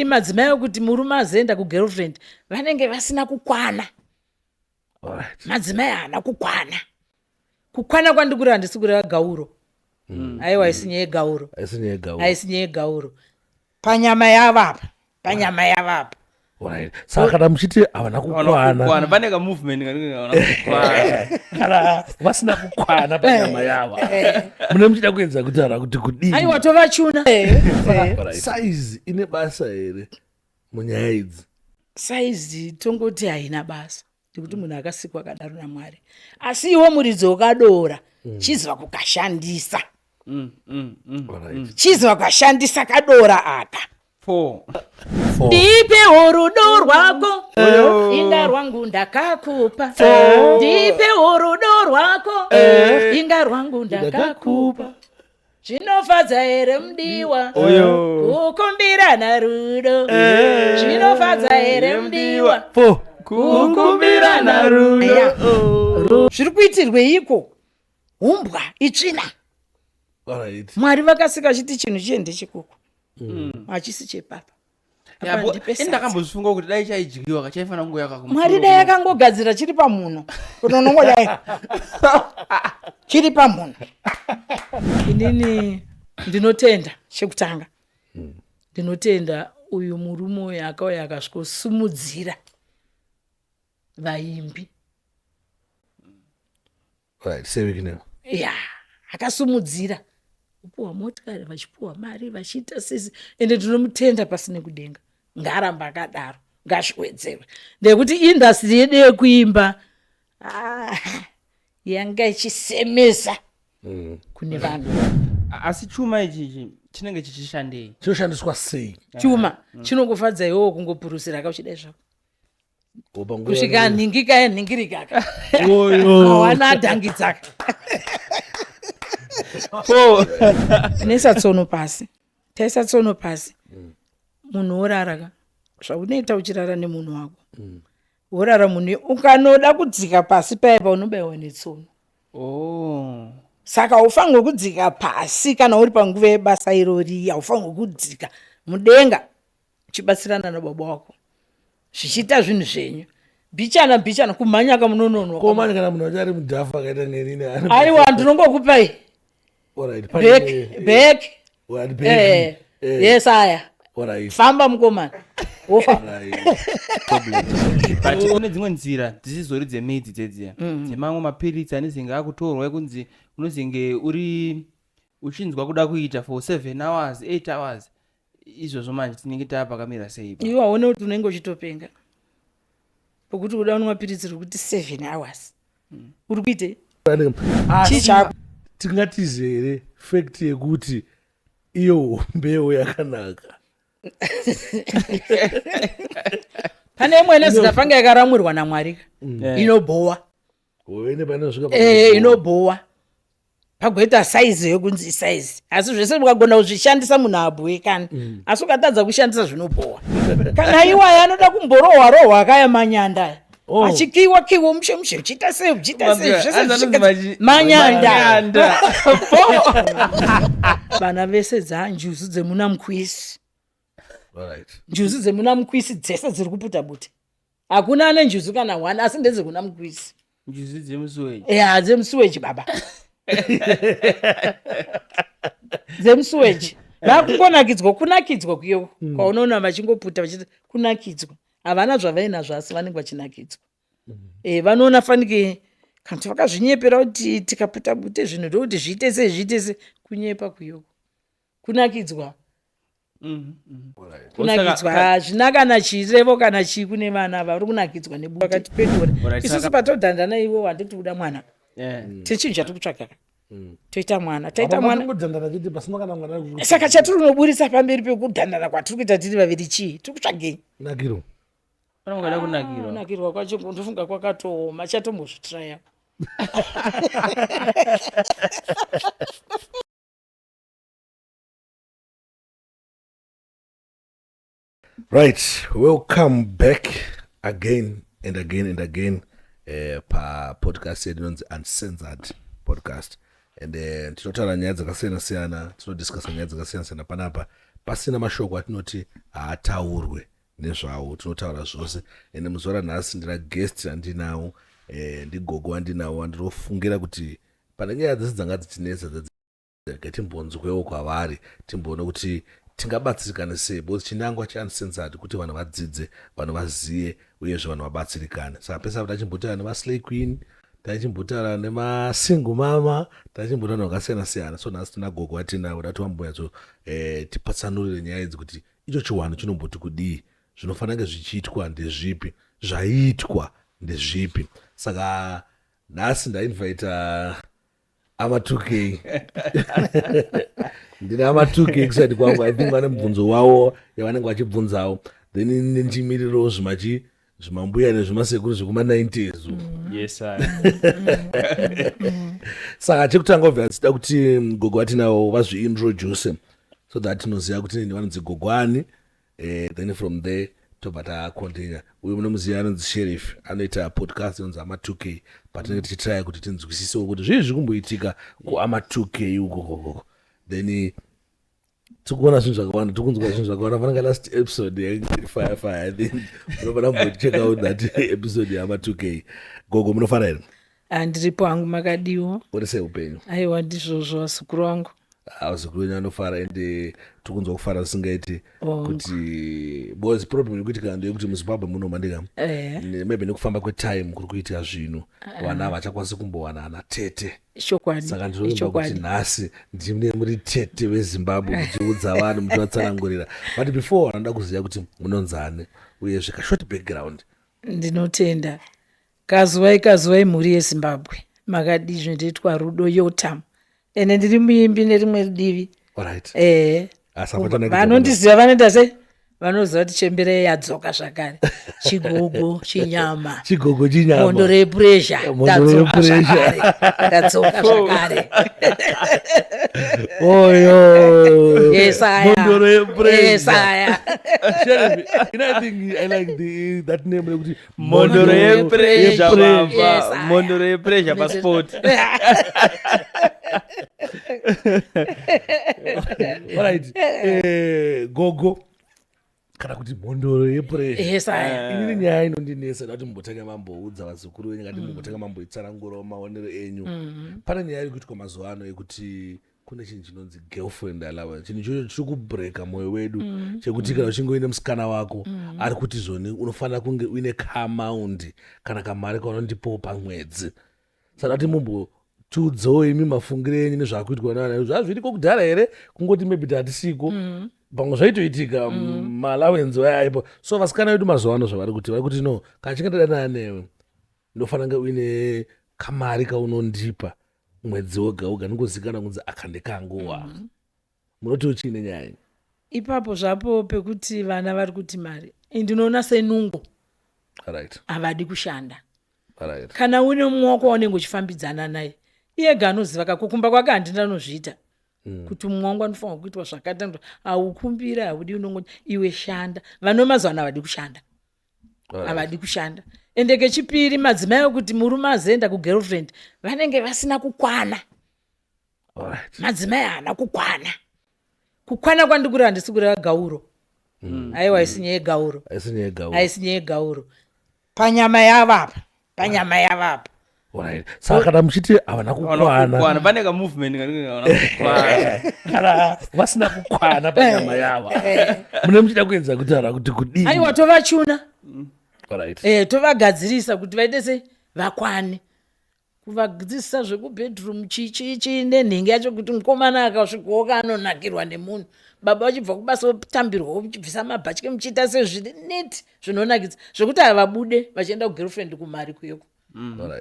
Madzimai ekuti murume azoenda kugirlfriend vanenge vasina kukwana. Alright. Madzimai haana kukwana. Kukwana kwandikuri handisi kureva gauro. Aiwa, haisi nyaya yegauro. Haisi nyaya yegauro. Haisi nyaya yegauro. Panyama yavapa. Panyama yavapa. Alright. Saka kana muchiti havana kukwana. Kukwana pane ka movement kanenge havana kukwana. Kana vasina kukwana panyama yavo. Mune muchida kuedza kutaura kuti kudii? Aiwa, tovachuna. Alright. Size ine basa here munyaya idzi? Size tongoti haina basa. Ndikuti munhu akasikwa akadaro naMwari. Asi iwe muridzi wakadora, chiziva kukashandisa. Alright. Chiziva kukashandisa kadora aka. 4. Ndipewo rudo rwako, inga rwangu ndakakupa. Ndipewo rudo rwako, inga rwangu ndakakupa. Zvinofadza here mudiwa kukumbirana rudo? Zvinofadza here mudiwa 4. Kukumbirana rudo. Zviri kuitirweiko? Humbwa itsvina. Alright. Mwari vakasika chiti chinhu chiye ndechikuku. Hachisi chepapa. Apa ndipe sadza. Ndakambozvifunga kuti dai chaidyiwa chaifanira kunge yakakumusoro. Mwari dai akangogadzira chiri pamunhu. Kuti unongodai. Chiri pamunhu. Inini ndinotenda chekutanga. Ndinotenda uyu murume uyu akauya akasvikosimudzira vaimbi. Right, say it now. Ya, akasimudzira. Kupuwa motikari, vachipuwa mari, vachiita sisi. Ende ndinomutenda pasi nekudenga. Ngaaramba akadaro, ngazviwedzerwe. Ndekuti industry yedu yekuimba yanga ichisemesa kune vanhu. Asi chuma ichi chinenge chichishandei? Chinoshandiswa sei? Chuma chinongofadza iwewo kungopurusira kauchidai zvako. Kusvika nhingika yenhingirikaka. Awana adhangidzaka. Nesa tsono pasi. Taisa tsono pasi. Munhu worara ka. Zvaunoita uchirara nemunhu wako. Worara munhu ukanoda kudzika pasi paya paunobaiwa netsono. Saka haufanirwi kudzika pasi kana uri panguva yebasa irori, haufanirwi kudzika mudenga uchibatsirana nababa wako. Zvichiita zvinhu zvenyu. Bichana bichana kumhanya kamunononwa. Komani kana munhu acho ari mudhafu akaita ngenini. Aiwa, ndinongokupai. Alright, Back, back. Alright, back. Yes, aya. Alright. Famba mukomana. Wofa. But kune dzimwe nzira dzisizori dzemidzi dzedziya. Dzemamwe mapiritsi anezenge akutorwa ekunzi unozenge uri uchinzwa kuda kuita for 7 hours, 8 hours. Izvozvo manje tinenge tapakamira sei pa? Iwe waone kuti unenge uchitopenga. Pokuti uda unwa piritsi rekuti 7 hours. Uri kuitei? Asi Chii tingatize here fact yekuti iyo mbeu yakanaka? Pane imwe inozita fanga yakaramwirwa naMwari ka. Inobhowa. Wene panosvika Inobhowa. Pagoita size yekunzi size. Asi zvese ukagona kuzvishandisa munhu abhowe kana. Asi ukatadza kushandisa zvinobhowa. Kana iwaya anoda kumborohwa rohwa akaya manyanda aya. Achikiwa kiwa mushe mushe uchiita sei uchiita sei zvese zvichiita manyanda. Vana vese dzanjuzu dzemuna mukwisi. Alright. Njuzu dzemuna mukwisi dzese dziri kuputa bute. Hakuna ane njuzu kana one asi ndedzekuna mukwisi. Njuzu dzemusuweji. Ya, dzemusuweji baba. Dzemusuweji. Vakungonakidzwa kunakidzwa kuyo. Kwaunoona vachingoputa vachiti kunakidzwa. Havana zvavainazvo asi vanenge vachinakidzwa. Vanoona fanike kana kuti vakazvinyepera kuti tikaputa bute zvinhu ndokuti zviite sei zviite sei kunyepa kuyo. Kunakidzwa. Kunakidzwa hazvina kana chirevo kana chii kune vana vari kunakidzwa nebute. Vakati pedora. Isusu patodhandana iwo handiti kuda mwana. Techinhu chatiri kutsvaga. Toita mwana, taita mwana. Kudhandana chete pasina kana mwana ari kukutsvaga. Saka chatiri kunoburitsa pamberi pekudhandana kwatiri kuita tiri vaviri chii? Tiri kutsvagei? Nakiro. Panongada kunakirwa. Kunakirwa kwacho ndofunga kwakatooma, chatombozvitraya. Right, welcome back again and again and again pa podcast yedu inonzi Uncensored Podcast, and tinotaura nyaya dzakasiyana siyana, tinodiscussa nyaya dzakasiyana siyana panapa. Pasina mashoko atinoti haataurwe nezvawo, tinotaura zvose. Ende muzuva ranhasi ndina guest randinawo, ndigogo wandinawo wandinofungira kuti pane nyaya dzese dzanga dzichinetsa, rega timbonzwewo kwavari, timboone kuti tingabatsirikane sei, because chinangwa cheUncensored kuti vanhu vadzidze, vanhu vaziye, uyezve vanhu vabatsirikane. Saka pese apa tachimbotaura nemaslay queen, tachimbotaura nemasingle mama, tachimbotaura vanhu vakasiyana siyana. So nhasi tina gogo vatinavo, dati vambonyatso tipatsanurire nyaya idzi kuti icho chiwanhu chinomboti kudii, zvinofanira kunge zvichiitwa ndezvipi, zvaiitwa ndezvipi. Saka nhasi ndainvita ama2K, ndine ama2K kuside kwangu. I think vane mubvunzo wavo yavanenge vachibvunzawo, then ini ndichimirirawo zvimachi zvimambuya nezvimasekuru zvekuma90s. Yes, I. Saka chekutanga, obva tichida kuti gogo vatinavo vazviintroduce so that tinoziva kuti vanonzi gogo ani. Then from there tobva tacontinue. Uyu munomuziva, anonzi Sheriff, anoita podcast inonzi Ama2K, patinenge tichitraya kuti tinzwisisewo kuti zvii zviri kumboitika kuama2K ukokokoko. Then tikuona zvinhu zvakawanda, tikunzwa zvinhu zvakawanda. Fananga last episode yainge fire fire. I think munofanira kumbocheck out that episode yaama2K. Gogo, munofara here? Handiripo hangu, makadiwo? Uri sei upenyu? Aiwa, ndizvozvo, vazukuru vangu. Vazukuru venyu vanofara, ende tikunzwa kufara zvisingaiti kuti, because problem iri kuitika ndeyekuti muZimbabwe muno mandika maybe nekufamba kwetime kuri kuitika zvinhu, vana havachakwanisi kumbowana ana tete. Saka ndinovimba kuti nhasi ndine muri tete veZimbabwe, muchiudza vanhu, muchivatsanangurira. But before, vanoda kuziva kuti munonzani, uyezve kashort background. Ndinotenda. Kazuvai, kazuvai, mhuri yeZimbabwe, makadii? Zvinoitwa Rudo Yotam, ende ndiri muimbi nerimwe divi. Asi hapana. Vanondiziva vanoita sei, vanoziva kuti chembere yadzoka zvakare, chigogo chinyama. Chigogo chinyama. Mondo repressure. Mhondoro Ndadzoka yepressure. zvakare, ndadzoka zvakare. Oyo. Yesaya. Mhondoro yepressure. Yesaya. Sheriff, I think I like that name rekuti Mhondoro yepressure. Yepressure. Baba. Yes, aya. Mhondoro yepressure pasport. Alright. Gogo kana kuti mhondoro yepressure. Yesaya. Inini nyaya inondinetsa, da kuti mumbotanga mamboudza vazukuru venyu, ngati mumbotanga mamboitsanangurawo maonero enyu. Pane nyaya iri kuitwa mazuva ano yekuti kune chinhu chinonzi girlfriend allowance, chinhu ichocho chiri kubreka mwoyo wedu, chekuti kana uchinge uine musikana wako, ari kuti zvoni unofanira kunge uine kaamount kana kamari kaunondipowo pamwedzi. Saka kuti mumbotiudzewo imi mafungiro enyu nezvaakuitwa nevana. Zvazviriko kudhara here? Kungoti maybe tatisiko, pamwe zvaitoitika, maallowance aya aipo. So vasikana vedu mazuva ano zvavari kuti, vari kuti no, kana chinge ndadanana newe, ndofanira kunge uine kamari kaunondipa mwedzi woga woga, ndingozikanwa kunzi aka ndekanguwa. Munoti uchiine nyaya iyi? Ipapo zvapo pekuti vana vari kuti mari, ndinoona senungo. Havadi kushanda. Kana une mumwe wako waunenge uchifambidzana naye, iyega anoziva kako kumba kwake, handina anozviita kuti mumwe wangu anofanirwa kuitwa zvakati. Haukumbira, haudi, unongoti iwe shanda. Vano mazuva ano havadi kushanda. Havadi kushanda. Ende kechipiri, madzimai ekuti murume azoenda kugirlfriend vanenge vasina kukwana. Madzimai haana kukwana. Kukwana kwandikuri, handisi kureva gauro. Aiwa, isi nyaya yegauro. Haisi nyaya yegauro. Haisi nyaya yegauro, panyama yavapa, panyama yavapa. Alright. Saka kana muchiti havana kukwana, kukwana, pane kamovement kanenge havana kukwana. Kana vasina kukwana panyama yava, mune muchida kuedza kutaura kuti kudii? Aiwa, tovachuna. Tovagadzirisa kuti vaite sei, vakwane. Kuvadzidzisa zvekubedroom, chichichi nenhingi yacho, kuti mukomana akasvikoka anonakirwa nemunhu. Baba vachibva kubasa, votambirwa, muchibvisa mabhatye, muchiita sezviri neat, zvinonakidza, zvekuti havabude vachienda kugirlfriend kumari kuyeko.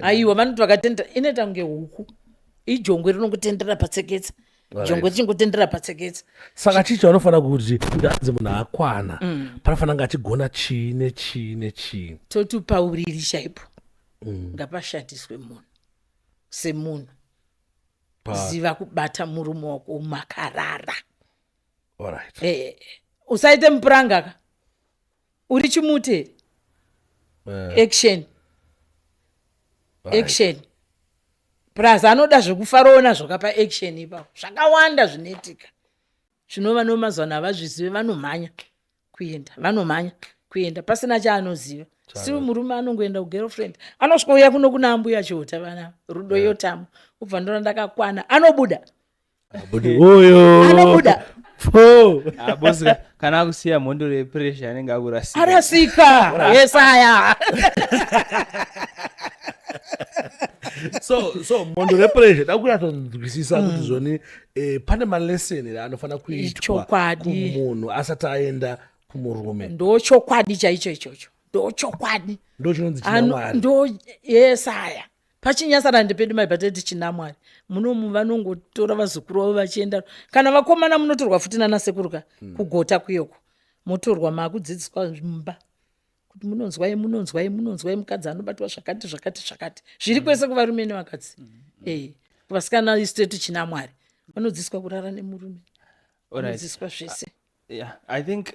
Aiwa, vanoti vakatendera, inoita kunge huku, ijongwe rinongotendera patseketsa, jongwe richingotendera patseketsa. Saka chii chavanofanira kuti anzi munhu akwana? Panofanira kunge achigona chii nechii nechii? Toti pauriri chaipo ngapashandiswe munhu semunhu. Ziva kubata murume wako makarara. Usaite mupuranga ka, uri chimuti here? Action. Action plus anoda zvekufaroona zvakapa action ipapo, zvakawanda zvinoitika. Zvinova nomazano havazvizive, vanomhanya kuenda, vanomhanya kuenda pasina chaanoziva. Si murume anongoenda kugirlfriend, anosvikouya kuno kuna ambuya Chihota, vana rudo yotamo, ubva ndona ndakakwana, anobuda. Abudi uyo. Anobuda. Pfo. Ah, boss, kana akusiya mhondoro yepressure anenge akurasika. Arasika yesaya. So mhondo repressure, dakuyatonzwisisa kuti zvoni pane malesson here anofanira kuitwa Chokwadi. kumunhu asati aenda kumurume? Ndo chokwadi chaicho ichocho, ndo chokwadi. Ndo chinonzi Ano- chinamwari. Ndo yesaya pachinyasarande pedu maibhateti chinamwari munomu, vanongotora vazukuru vavo vachienda, kana vakomana munotorwa futi nanasekuruka kugota kuyoko, motorwa maakudzidziswa mumba kuti munonzwai, munonzwai, munonzwai, mukadzi anobatwa zvakati zvakati zvakati, zviri kwese kuvarume nevakadzi. Vasikana isu tetu chinamwari vanodzidziswa kurara nemurume, vanodzidziswa zvese. Yeah, I think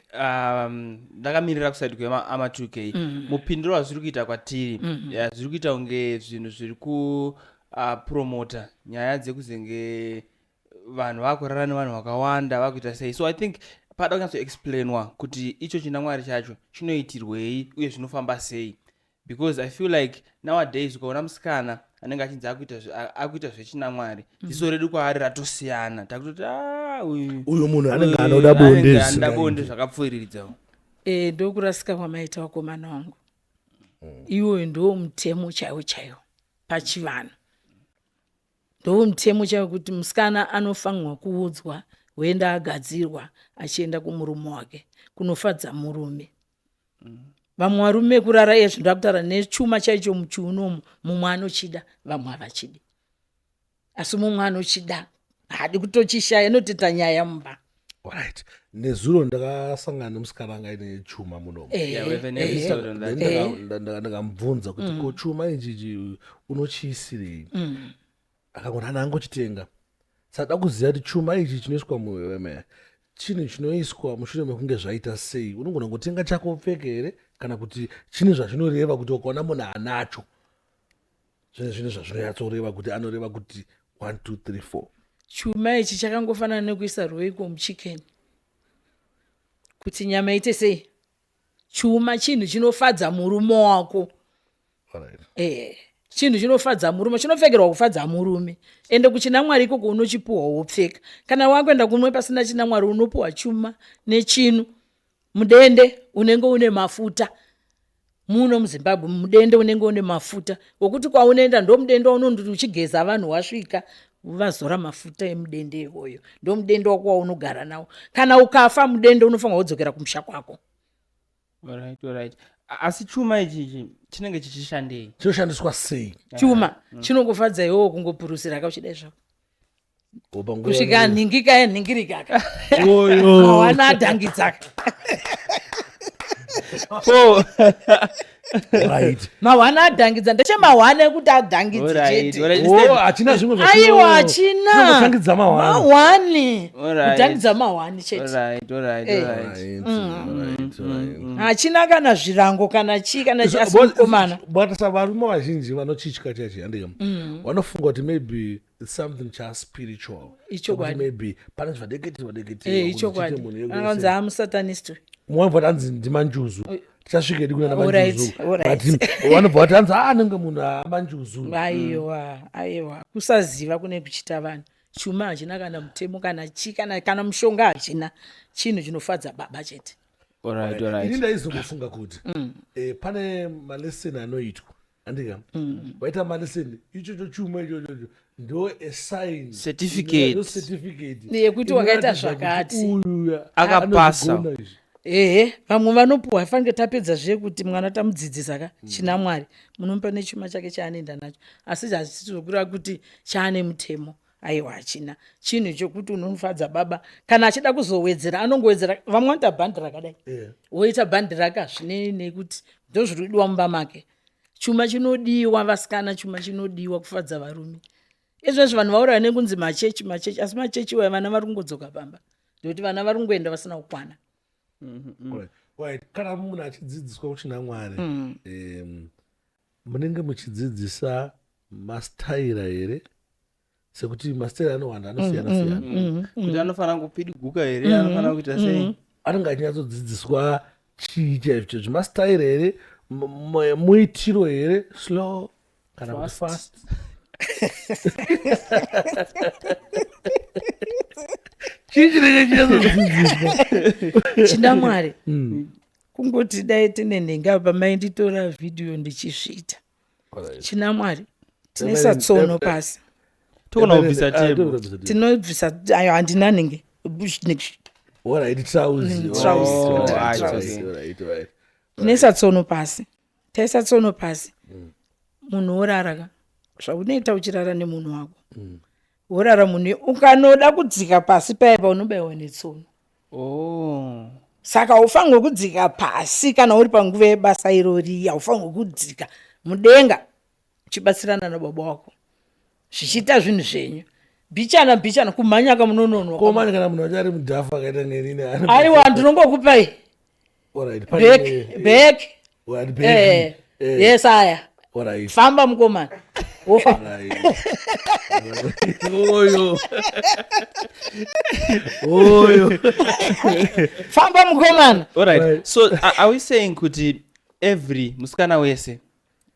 ndakamirira kuside kwema 2K mupindiro wazviri kuita kwatiri. Yeah, zviri kuita kunge zvinhu zviri kupromota nyaya dzekuzenge vanhu vakurara nevanhu vakawanda, vakuita sei. So I think pada kunyatsoexplainwa kuti icho chinamwari chacho chinoitirwei uye zvinofamba sei, because I feel like nowadays ukaona musikana anenge achinzi akuita zvechinamwari, ziso redu kwaari ratosiyana, takutoti, "Ah, uyu Uyu munhu anenge uyu anoda bonde anenge anoda zvisingaiti." bonde zvakapfuuriridzawo." Ndokurasika kwamaita vakomana wangu. Iwoyo ndo mutemo chaiwo chaiwo pachivanhu, ndo mutemo chaiwo kuti musikana anofanirwa kuudzwa, woenda agadzirwa achienda kumurume wake kunofadza murume. Vamwe varume kurara iye zvinhu ndakutaura nechuma chaicho muchiunomu, mumwe anochida, vamwe havachidi, asi mumwe anochida, haadi kutochishaya, inotoita nyaya mumba. Right, nezuro ndakasangana nemusikana anga aine chuma munomu. Yeah, we have an episode on that. Then ndakamubvunza kuti, "Ko chuma ichichi unochiisirei?" Akangoti ana angochitenga. Saka da kuziva kuti chuma ichi chinoiswa mume chinhu chinoiswa mushure mekunge zvaita sei? Unogona kutenga chako upfeke here, kana kuti chine zvazvinoreva, kuti ukaona munhu anacho zvine zvazvinonyatsoreva, kuti anoreva kuti 1 2 3 4? Chuma ichi chakangofanana nekuisa royco muchicken kuti nyama ite sei. Chuma chinhu chinofadza murume wako. Chinhu chinofadza murume, chinopfekerwa kufadza murume. Ende kuchina Mwari ikoko unochipuhwa wopfeka. Kana wakuenda kumwe pasina china Mwari, unopuhwa chuma nechinu mudende unenge une mafuta. Muno muZimbabwe mudende unenge une mafuta wokuti kwaunoenda ndo mudende waunondoti uchigeza vanhu, wasvika vazora mafuta emudende iwoyo, ndo mudende wako waunogara nawo. Kana ukafa, mudende unofanira kudzokera kumusha kwako. Alright. Asi chuma ichichi chinenge chichishandei? Chinoshandiswa sei? Chuma chinongofadza iwowo, kungopurusira kauchidai zvako Panguva kusvika nhingika yanhingirikaka. Oyo. Mawana adhangidzaka. Four. Mahwana adhangidza, ndechemahwana ekuti adhangidze chete. Oh, hachina zvimwe? Aiwa, hachina. Chinongotangidza mahwani. Mahwani. Kudhangidza mahwani chete. Hachina kana zvirango kana chii kana chii, asi mukomana But varume vazhinji vanochitya chachi, handika? Vanofunga kuti maybe it's something chaspiritual. Ichokwadi. Maybe pane zvadekete vadekete. Ichokwadi, anonzi amusatanist. Mumwe vanobva anzi ndimanjuzu, tichasvika edu kuna namanjuzu. Alright. But vanobva vati anzi, "Ah, anenge munhu amanjuzu." Aiwa, aiwa, kusaziva kune kuchita vanhu. Chuma hachina kana mutemo kana chii, kana mushonga hachina, chinhu chinofadza baba chete. Ini ndaizombofunga kuti pane malesson anoitwa, andika? Waita malesson, ichocho chuma ichochocho ndo a sign. Certificate. Ndo certificate Yekuti wakaita inoratidza kuti zvakati. uyu Akapasa. anozvigona izvi. Ehe, vamwe vanopuhwa, fange tapedza zvekuti mwana tamudzidzisa ka china Mwari, munomupa nechuma chake chaanoenda nacho, asi hazvisizokureva kuti chaane mutemo. Aiwa, hachina. Chinhu chokuti unonofadza baba. Kana achida kuzowedzera, anongowedzera. Vamwe vanoita bhandi rakadai, woita bhandi rake, hazvinei nekuti ndozviri kudiwa mumba make. Chuma chinodiwa, vasikana, chuma chinodiwa kufadza varume. Izvezvi vanhu vauraya nekunzi machechi, machechi, asi machechi iwayo vana vari kungodzoka pamba, ndekuti vana vari kungoenda vasina kukwana. Right. Kana munhu achidzidziswa kuchina Mwari, munenge muchidzidzisa mastaira here? Sekuti masiteri anowanda, anosiyana siyana. Kuti anofanira kupidiguka here, anofanira kuita sei? Anenge achinyatsodzidziswa chii chaizvo chaizvo? Masitairi here, muitiro here, slow kana kuti fast? Chii chinenge chinyatsodzidziswa? Chida Mwari, kungoti dai tine nhenga pamainditora vhidhiyo ndichisvita. China Mwari, tinoisa tsono pasi. Togona kubvisa table. Tinobvisa, ayo handina nhingi. Alright, trousers. Trousers. Oh, Alright, trousers. alright. Tinoisa tsono pasi, taisa tsono pasi, munhu worara ka. Zvaunoita uchirara nemunhu wako, worara munhu, ukanoda kudzika pasi paya paunobayiwa netsono. Oh. Saka haufanirwi kudzika pasi kana uri panguva yebasa irori. Haufanirwi kudzika mudenga uchibatsirana nababa wako zvichiita zvinhu zvenyu bhichana bhichana, kumhanyaka munononwa. Komani, kana munhu wacho ari mudhafu akaita ngenini? Aiwa, ndinongokupai Alright, back. Back. Alright, back. Yes, aya. Alright. Famba mukomana, wofamba. Right. Oyo. Oyo. Famba mukomana. Alright. Right. So are we saying kuti every musikana wese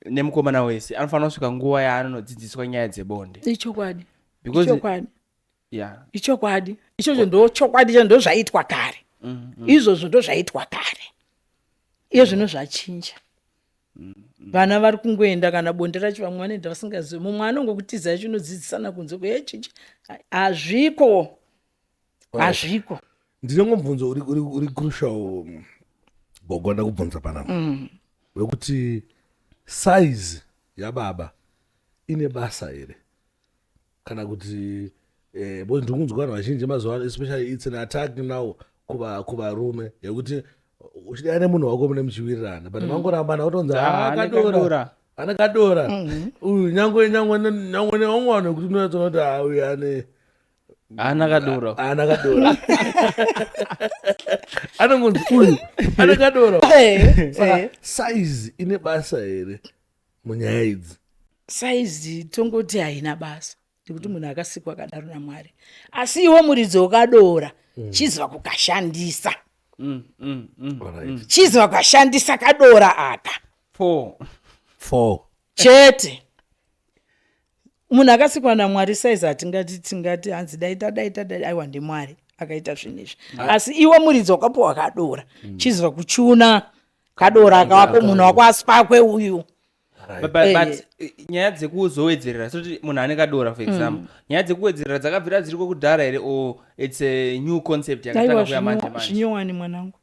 nemukomana wese anofanira kusvika nguva yaanonodzidziswa nyaya dzebonde? Ichokwadi. Because Ichokwadi. Ichokwadi ichocho, ndo chokwadi cho, ndo zvaitwa kare izvozvo, ndo zvaitwa kare. Iye zvino zvachinja, vana vari kungoenda kana bonde racho, vamwe vanoenda vasingazivi, mumwe anongokutizai chinodzidzisana kunze kwechichi. Hazviko, hazviko. Ndine mubvunzo uri crucial, gogo, ndakubvunza panapa, wekuti size yababa ine basa here kana kuti because ndiri kunzwa vanhu vazhinji mazuva ano, especially it's an attack now kuvarume, yekuti uchidaya nemunhu wako mune muchiwirirana, but mangorambana utonzi Ah, ane akadora. Kadora. Ane kadora uyu, nyangwe nyangwe nyangwe nevamwe vanhu vekuti unotoona kuti ah, uyu ane Haana kadora. Haana kadora, anongonzi uyu ane kadora. Saka size ine basa here munyaya idzi? Saizi tongoti haina basa, nekuti munhu akasikwa akadaro naMwari, asi iwe muridzi wakadora, chiziva kukashandisa. Chiziva kukashandisa kadora aka. Four. Four. Chete. Munhu akasikwa naMwari, saizi hatingati, tingati hanzi dai tadai tadai, aiwa, ndimwari akaita zvinhu izvi, asi iwe muridzi wakapiwa kadora, chiziva kuchuna kadora kako, munhu wako asipakwe uyu. But, but nyaya dzekuzowedzerera, soti munhu ane kadora, for example, nyaya dzekuwedzerera dzakabvira dziriko kudhara here, or it's a new concept yakatanga Aiwa, kuya manje manje? Zvinyowani, mwanangu.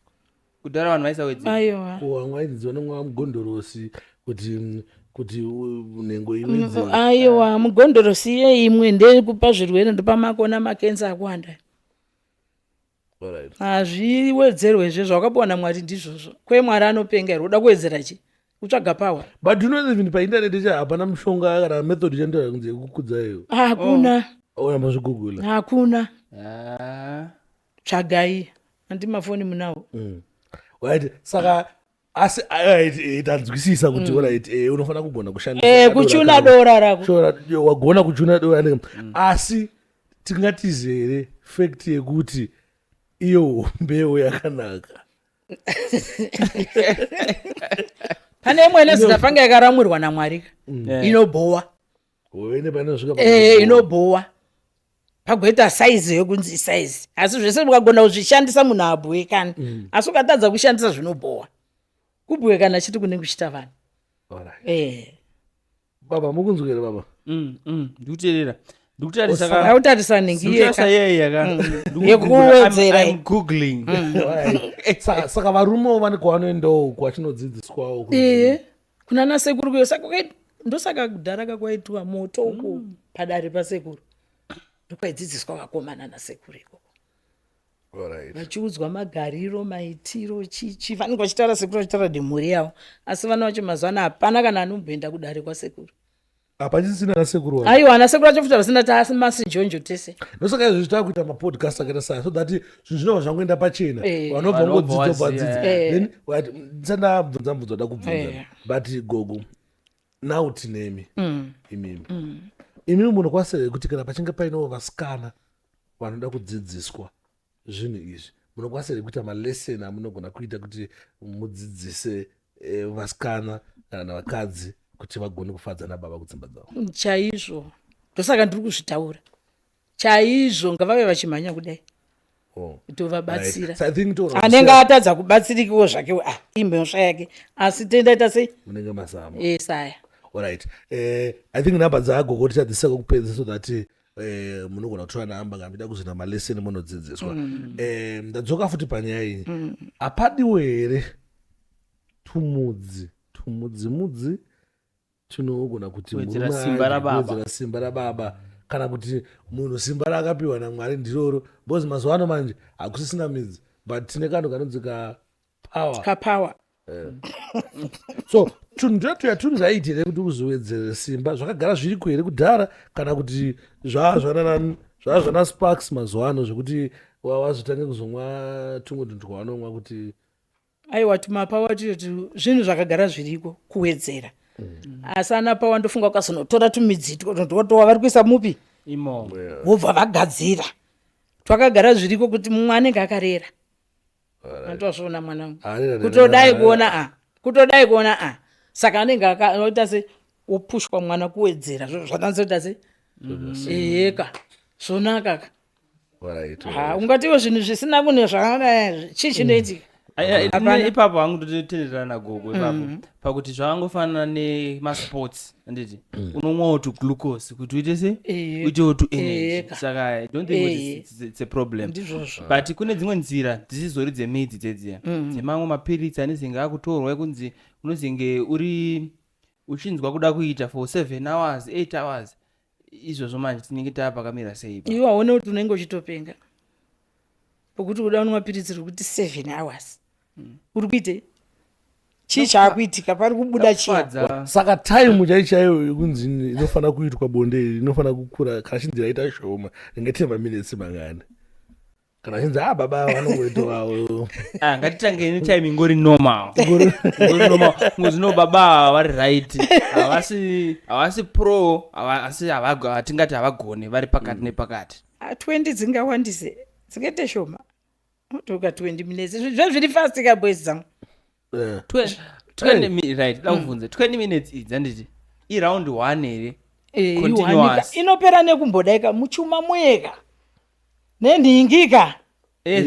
Kudhara vanhu vaisawedzera? Aiwa. Vamwe vainzi vanomwa mugondorosi kuti nhengo iwedzere. Aiwa, mugondorosi iye imwe ndeyekupa zvirwere, ndopamakona makenza akuwanda. Hazviwedzerwezve, zvawakapiwa naMwari ndizvozvo. Kwe Mwari anopenga here? Uda kuwedzera chi kutsvaga power? But you know, even painternet cha hapana mushonga kana method ichandoa kunzi yekukudza iyo. Hakuna. Oramba zvigugula. Hakuna. Ah. Tsvagai, handi mafoni munawo. Right, saka asi alright, tanzwisisa kuti alright, unofanira kugona kushandisa kadora kuchuna kako. dora rako. Shora, yo, wagona kuchuna dora asi tingatize here fact yekuti iyo mbeu yakanaka? Pane imwe inozita panga yakaramwirwa naMwari ka, inobhowa. Wene panosvika. Inobhowa pagoita saizi yekunzi saizi, asi zvese ukagona kuzvishandisa munhu abhuwekani, asi ukatadza kushandisa zvinobhowa, kubhuwekana chiti kunenge kuchiita vanhu. Baba, mukunzwa here, baba? Ndikuteerera, ndikutarisa ka. Autarisa nhingi. Ndikutarisa Yeka yeye yaka. Yekuwedzera. I'm googling. Alright. Saka varumewo vane kwavanoendawo kwachinodzidziswawo Ee, kuna nasekuru kuyo. Saka ndosaka kudhara kakwaitwa moto uko padare pasekuru, ndokwaidzidziswa vakomana nasekuru ikoko, vachiudzwa magariro, maitiro, chichi vanenge vachitaura, sekuru vachitaura nemhuri yavo. Asi vana vacho mazuva ano hapana kana anomboenda kudare kwasekuru. Hapachisina nasekuru wacho. Aiwa, ana sekuru vacho futi havasina, taasi masinjonjo tese. Ndosaka izvozvi takuita mapodcast akaita saya, so that zvinhu zvinobva zvangoenda pachena. Vanobva Vanobva ngodzidza, waziya. bvadzidza. Then right, ndisandabvunza mubvunzo da kubvunza, but gogo, now tinemi imimi. Imi munokwanisa here kuti kana pachinge painewo vasikana vanoda kudzidziswa zvinhu izvi, munokwanisa here kuita malesson amunogona kuita kuti mudzidzise vasikana kana navakadzi kuti vagone kufadza nababa kudzimba dzavo? Chaizvo, ndosaka ndiri kuzvitaura chaizvo. Ngavave vachimhanya kudai. Tovabatsira. Right. So I think toona Anenge atadza kubatsirikiwo zvake, ah, imhosva yake, asi tendaita sei? Munenge mazama. Esaya. Alright, I think nhamba dzagogo tichadzisa kwekupedza so that munogona kutora nhamba kana muchida kuzoita malesson, munodzidziswa. Ndadzoka futi panyaya iyi. Hapadiwo here tumudzi tumudzimudzi tinogona kuti Kuwedzera murume simba adye, rababa. Kuwedzera simba rababa, kana kuti munhu simba raakapiwa naMwari ndiroro? Because mazuva ano manje hakusisina midzi, but tine kanhu kanonzi kapower. Kapower. So tunhu tuya tunhu zvaiti here kuti uzowedzere simba? Zvakagara zviriko here kudhara, kana kuti zvaa zvana Sparks mazuva ano, zvekuti wazotange kuzomwa tumwe tunhu twawanomwa kuti? Aiwa, tumapower tuyo zvinhu zvakagara zviriko kuwedzera, asi ana power ndofunga ukazonotora tumidzi twotowa vari kuisa mupi Imo. Vobva vagadzira. Twakagara zviriko kuti mumwe anenge akarera. Andozviona, mwanangu. Arera, Kutodai rera, kuona a kutodai kuona a saka anenge anoita se wopushwa mwana kuwedzera zvakanzoita se eheka zvonakaka. Ha, ungatiwo zvinhu zvisina kune zvakadai, chii chinoitika? Hapana. Ipapo hangu ndototenderana nagogo ipapo, pakuti zvakangofanana nemasports, handiti? Unomwawo tuglucose kuti uite se uitewo tuenergy. Saka I don't think kuti it's a problem. Ndizvozvo. But kune dzimwe nzira dzisizori dzemidzi dzedziya, dzemamwe mapiritsi anezenge akutorwa, ekunzi unozenge uri uchinzwa kuda kuita for 7 hours, 8 hours. Izvozvo manje tinenge taa pakamira sei ipapo? Iwe haone kuti unenge uchitopenga pokuti uda unwa piritsi rekuti 7 hours, uri kuitei? Chii chaakuitika? Pari kubuda chiya. Kufadza. Saka time chai chaiyo yekunzi inofanira kuitwa bonde iri inofanira kukura, kana chinzi raita shoma, ringaite maminitsi mangani? Kana chinzi a baba vanongoitovawo? Ah, ngatitange netime ingori normal, ingori normal. Ngozvino baba ava vari right, havasi pro, asi hatingati havagone, vari pakati nepakati. Ah, 20 dzingawandise, dzingaite shoma, otoka 20 minutes, zve zviri fast ka, boys dzangu. 20 right, da kubvunza, 20 minutes idzi, handiti iround one here? Continuous. Iwanika inopera nekumbodaika muchuma muyeka nenhingika.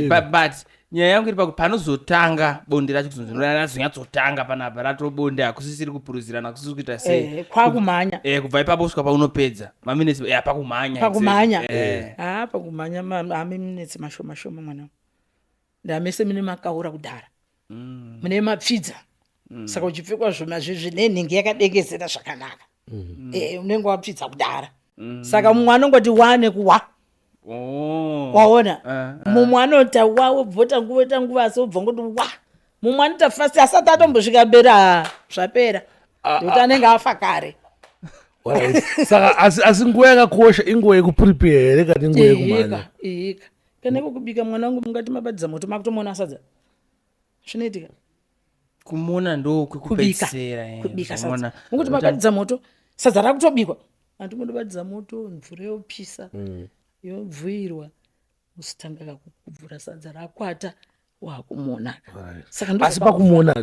But nyaya yangu iri pakuti panozotanga bonde racho kuzonzi razonyatsotanga panapa, ratobonde, hakusisiri kupuruzirana, hakusisiri kuita sei. Kwakumhanya. Kubva ipapo kusvika paunopedza maminutes pakumhanya. Pakumhanya. Exactly. Ha, pakumhanya maminutes mashoma shoma, mwana. Ndamese mune makaura kudhara, mune mapfidza, saka uchipfekwa zvoma zvezvi nenhingi yakadengezera zvakanaka, unenge wapfidza kudhara, saka mumwe anongoti wa nekuwa. Waona? Mumwe anota wa, wobvota nguva, ota nguva, asi wobva ngoti wa. Mumwe anoita fast, asati atombosvika mberi, ha, zvapera, nekuti anenge afa kare. Alright. Saka asi nguva yakakosha inguva yekuprepare here, kana inguva yekumhanya? Ihika, ihika. Kana iko kubika, mwana wangu, mungati mabatidza moto, makutomona sadza, zvinoitika. Kumona ndo Kubika. kwekupedzisira, Kubika sadza, kumona. mukuti mabatidza moto, sadza rakutobikwa, andimondobatidza moto, mvura yopisa, yobvuyirwa, usitanga kubvura sadza rakwata, wakumonaka. Saka Asi pakumona,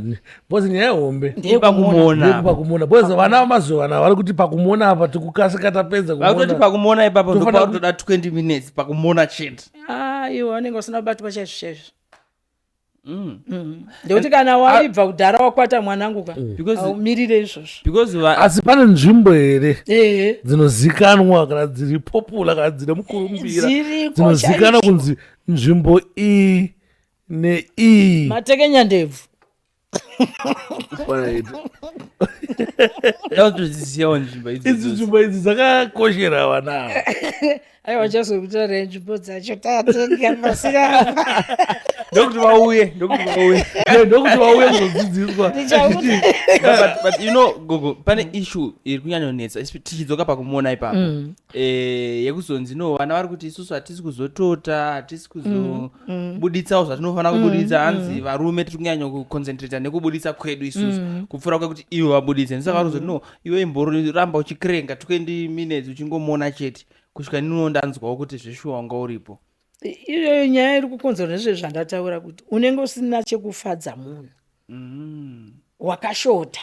because nyaya hombe Pakumona. Pakumona, because vana vamazuva ano vari kuti pakumona apa tikukasika tapedza Vakutoti kumona. pakumona ipapo Tofanira ndopakutoda 20 minutes pakumona chete. Aiwa, vanenge vasina kubatwa chaizvo chaizvo. Ndekuti kana waibva kudhara wakwata, mwanangu ka, aumirire izvozvo. Because Asi pane nzvimbo here Ehe. dzinozikanwa, kana dziri popular, kana dzine mukurumbira, Dziriko. dzinozikanwa Chaizvo. kunzi nzvimbo iyi neiyi? Matekenya ndebvu. Alright. Ndakutodziziyawo nzvimbo Idzi idzi. nzvimbo idzi dzakakoshera vana ava. Aiwa, chazokutaura nzvimbo dzacho tatenga pasina apa. Ndokuti vauye, ndokuti vauye. Ndokuti vauye kuzodzidziswa. But you know, gogo, pane issue iri kunyanyonetsa tichidzoka pakumona ipapo, yekuzonzi no, vana vari kuti isusu hatisi kuzotota, hatisi kuzobuditsawo zvatinofanira kubuditsa, hanzi varume tiri kunyanya kuconcentrata nekubo. kubudisa kwedu isusu kupfuura kwekuti iwe wabudise. Ndisaka vari kuzoti no, iwe imboramba uchikrenga 20 minutes uchingomona chete kusvika niniwo ndanzwawo kuti zveshuwa wanga uripo. Iyoyo nyaya iri kukonzerwa nezve zvandataura kuti unenge usina chekufadza munhu, wakashota.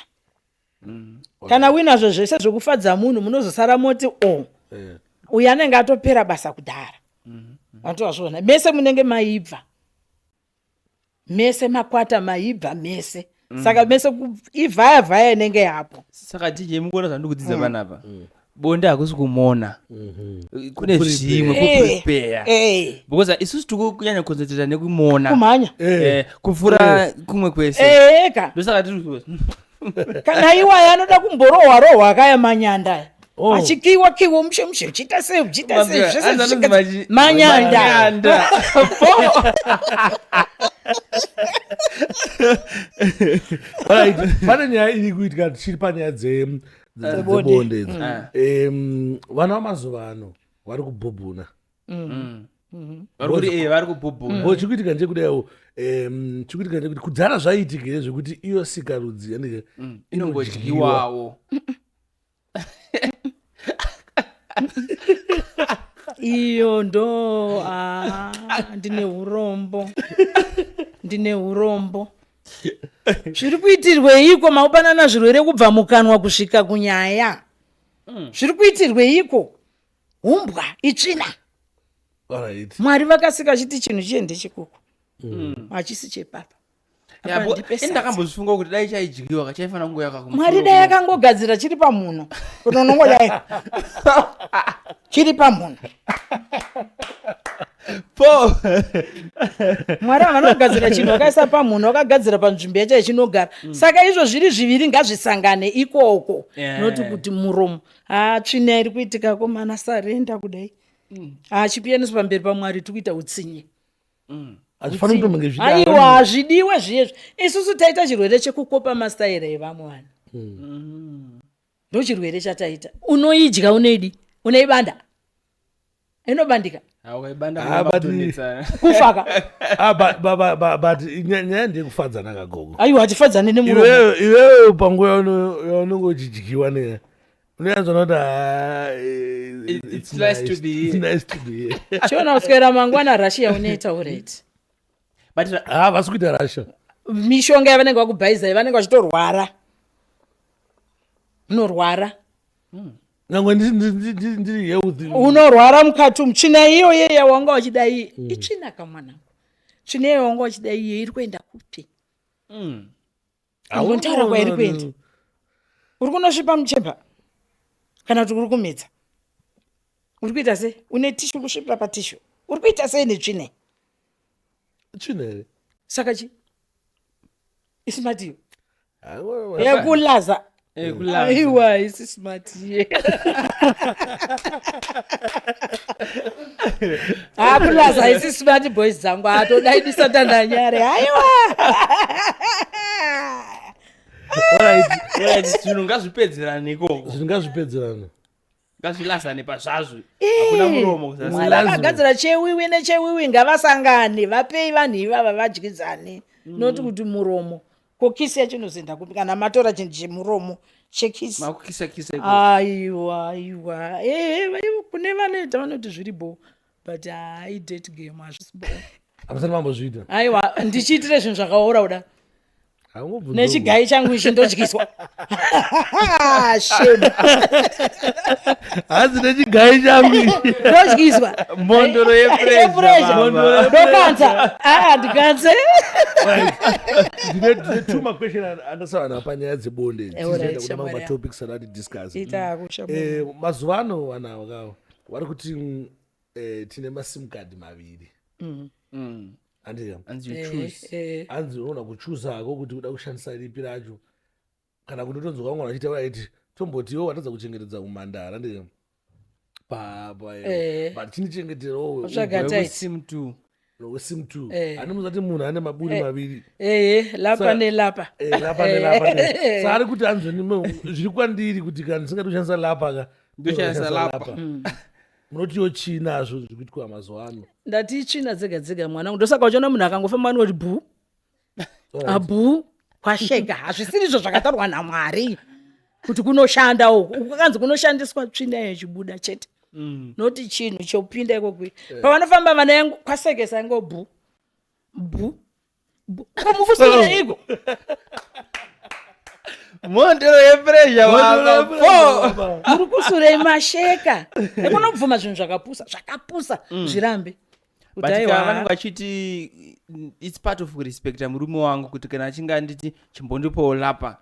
Kana uinazvo zvese zvekufadza munhu, munozosara moti o uyu anenge atopera basa kudhara. Vanotozviona mese munenge maibva mese, makwata maibva mese. Saka mese ivhaya vhaya inenge yapo. Saka DJ, mukuona zvandiri kudzidza panapa, bonde hakusi kumona, kune zvimwe kuprepare, because isusu tiri kunyanya kuconcentrata nekumona, kumhanya, kupfuura kumwe kwese. Eka. Ndosaka tiri Kana iwaya anoda kumborohwa rohwa akaya manyanda aya. Achikiwa kiwa mushe mushe, uchiita sei, uchiita sei, zvese manyanda. Manyanda. Alright, pane nyaya iri kuitika tichiri panyaya Dzebonde. dzebonde idzi. Vana vamazuva ano vari kubhubhuna. Vari kuti vari kubhubhuna. Bo chikuitika ndechekudaiwo, chikuitika ndechekuti kudhara zvaiitika here zvekuti iyo sikarudzi yanenge Inongodyiwawo? Iyo ndo, ah, ndine urombo, ndine urombo. Zviri kuitirweiko maupanana zvirwere kubva mukanwa kusvika kunyaya? Zviri kuitirweiko? Umbwa, itsvina. Mwari vakasika chiti chinhu chiye ndechikuku, hachisi chepapa. Apa ndipe sadza. Ndakambozvifunga kuti dai chaidyiwa kachaifanira kunge yaka Mwari dai akangogadzira chiri pamunhu kuti unongodai chiri pamunhu. Po. Mwari havana kugadzira chinhu vakaisa pamunhu, vakagadzira panzvimbo yacho yachinogara. Saka izvo zviri zviviri ngazvisangane ikoko, noti kuti muromo. Ha, tsvina iri kuitika komana, sarenda kudai hachipiyaniswa pamberi paMwari, tiri kuita utsinye. Hazvifaniri kutombenge zvidaro. Aiwa, hazvidiwe zviyezvi. Isusu taita chirwere chekukopa mastaira evamwe vanhu, ndo chirwere chataita. Unoidya, unoidi, unoibanda, inobandika. Ukaibanda Ah, kufaka. Ah, but nyaya ndeyekufadzana kagogo. Aiwa, hatifadzane nemuromo. Iwewe panguva yaunenge uchidyiwa ne unoyanzona kuti, ah, It's nice to be it's here. Nice to be here. Chiona kuswera mangwana Russia unoita ureti. But Ah, vasi kuita rasha. Mishonga yavanenge vakubhaizai, vanenge vachitorwara, unorwara. Nyangwe ndiri healthy. Unorwara mukati umu. Tsvina iyoyo yawanga uchida iyi itsvina kamwana. Tsvina iyo wanga uchida iye iri kuenda kupi? Angontaura kwairi kuenda. Uri kunosvipa muchemba kana kuti uri kumedza? Uri kuita sei? Une tissue, kusvipira patissue? Uri kuita sei netsvina iyi? Tsvina here? Saka chi ismart iyo Ah, yekulaza? Kulaza. Aiwa, isi smart iye. Hakulaza isi smart, boys dzangu. Atodaidisa tandanyare, aiwa. Alright, Alright, zvinhu ngazvipedzerane ikoko. Zvinhu ngazvipedzerane. Ngazvilazane pazvazvo, hakuna muromo kuzasi. Mwari akagadzira chewiwi nechewiwi, ngavasangane, vapei vanhu ivava vadyidzane, noti kuti muromo. Kokisi yacho inozoenda kupi kana matora chinhu chemuromo chekisi? Makukisa kisa ikoko. Aiwa, aiwa. Kune vanoita vanoti zviri bo, but hai, date game hazvisi bo. Hamusati mambozviita? Aiwa, ndichiitire zvinhu zvakaora kuda Haungobvunzi. Nechigai changu ichi ndodyiswa, shame. Hanzi nechigai changu ichi. Ndodyiswa. Mhondoro Yepressure. yepressure. Ndokanza, aa, ndikanze. Right. Ndine two maquestion andasangana panyaya dzebonde. Alright, Tichienda kune mamwe shamwari. matopics adati discuss. Ita kushamwari. Mazuva ano vanhu ava kavo vari kuti tine maSIM card maviri, handika? And you choose. Hanzi unoona kuchuzako kuti uda kushandisa ripi racho, kana kuti utonzwa vamwe vachitaura iti tomboti iwe watadza kuchengetedza umhandara, ndika but chinichengeterawo Tsvaga tight. Sim 2. weSIM 2. Handimuzati munhu ane maburi maviri. Ehe, lapa nelapa. Lapa nelapa. Saka ari kuti hanzoni zviri kwandiri kuti kana ndisingadi kushandisa lapa ka Ndoshandisa lapa. Munotiwo chii nazvo zviri kuitwa mazuva ano? Ndati itsvina dzega dzega, mwanangu. Ndosaka uchiona munhu akangofamba anoti bhu abhu. Kwasheka hazvisiri izvo zvakataurwa naMwari kuti kunoshanda uku. Uku kwakanzi kunoshandiswa tsvina yechibuda chete. Noti chinhu chopinda ikoko. Pavanofamba vana yangu kwasekesa yango bu. Bu. Bu. Kumukusireiko? Mhondoro yepressure baba. Four. Muri kusurei masheka. Ekunobvuma zvinhu zvakapusa, zvakapusa zvirambe. But ka vanenge vachiti it's part of kurespecta murume wangu kuti kana achinge anditi chimbondipawo lapa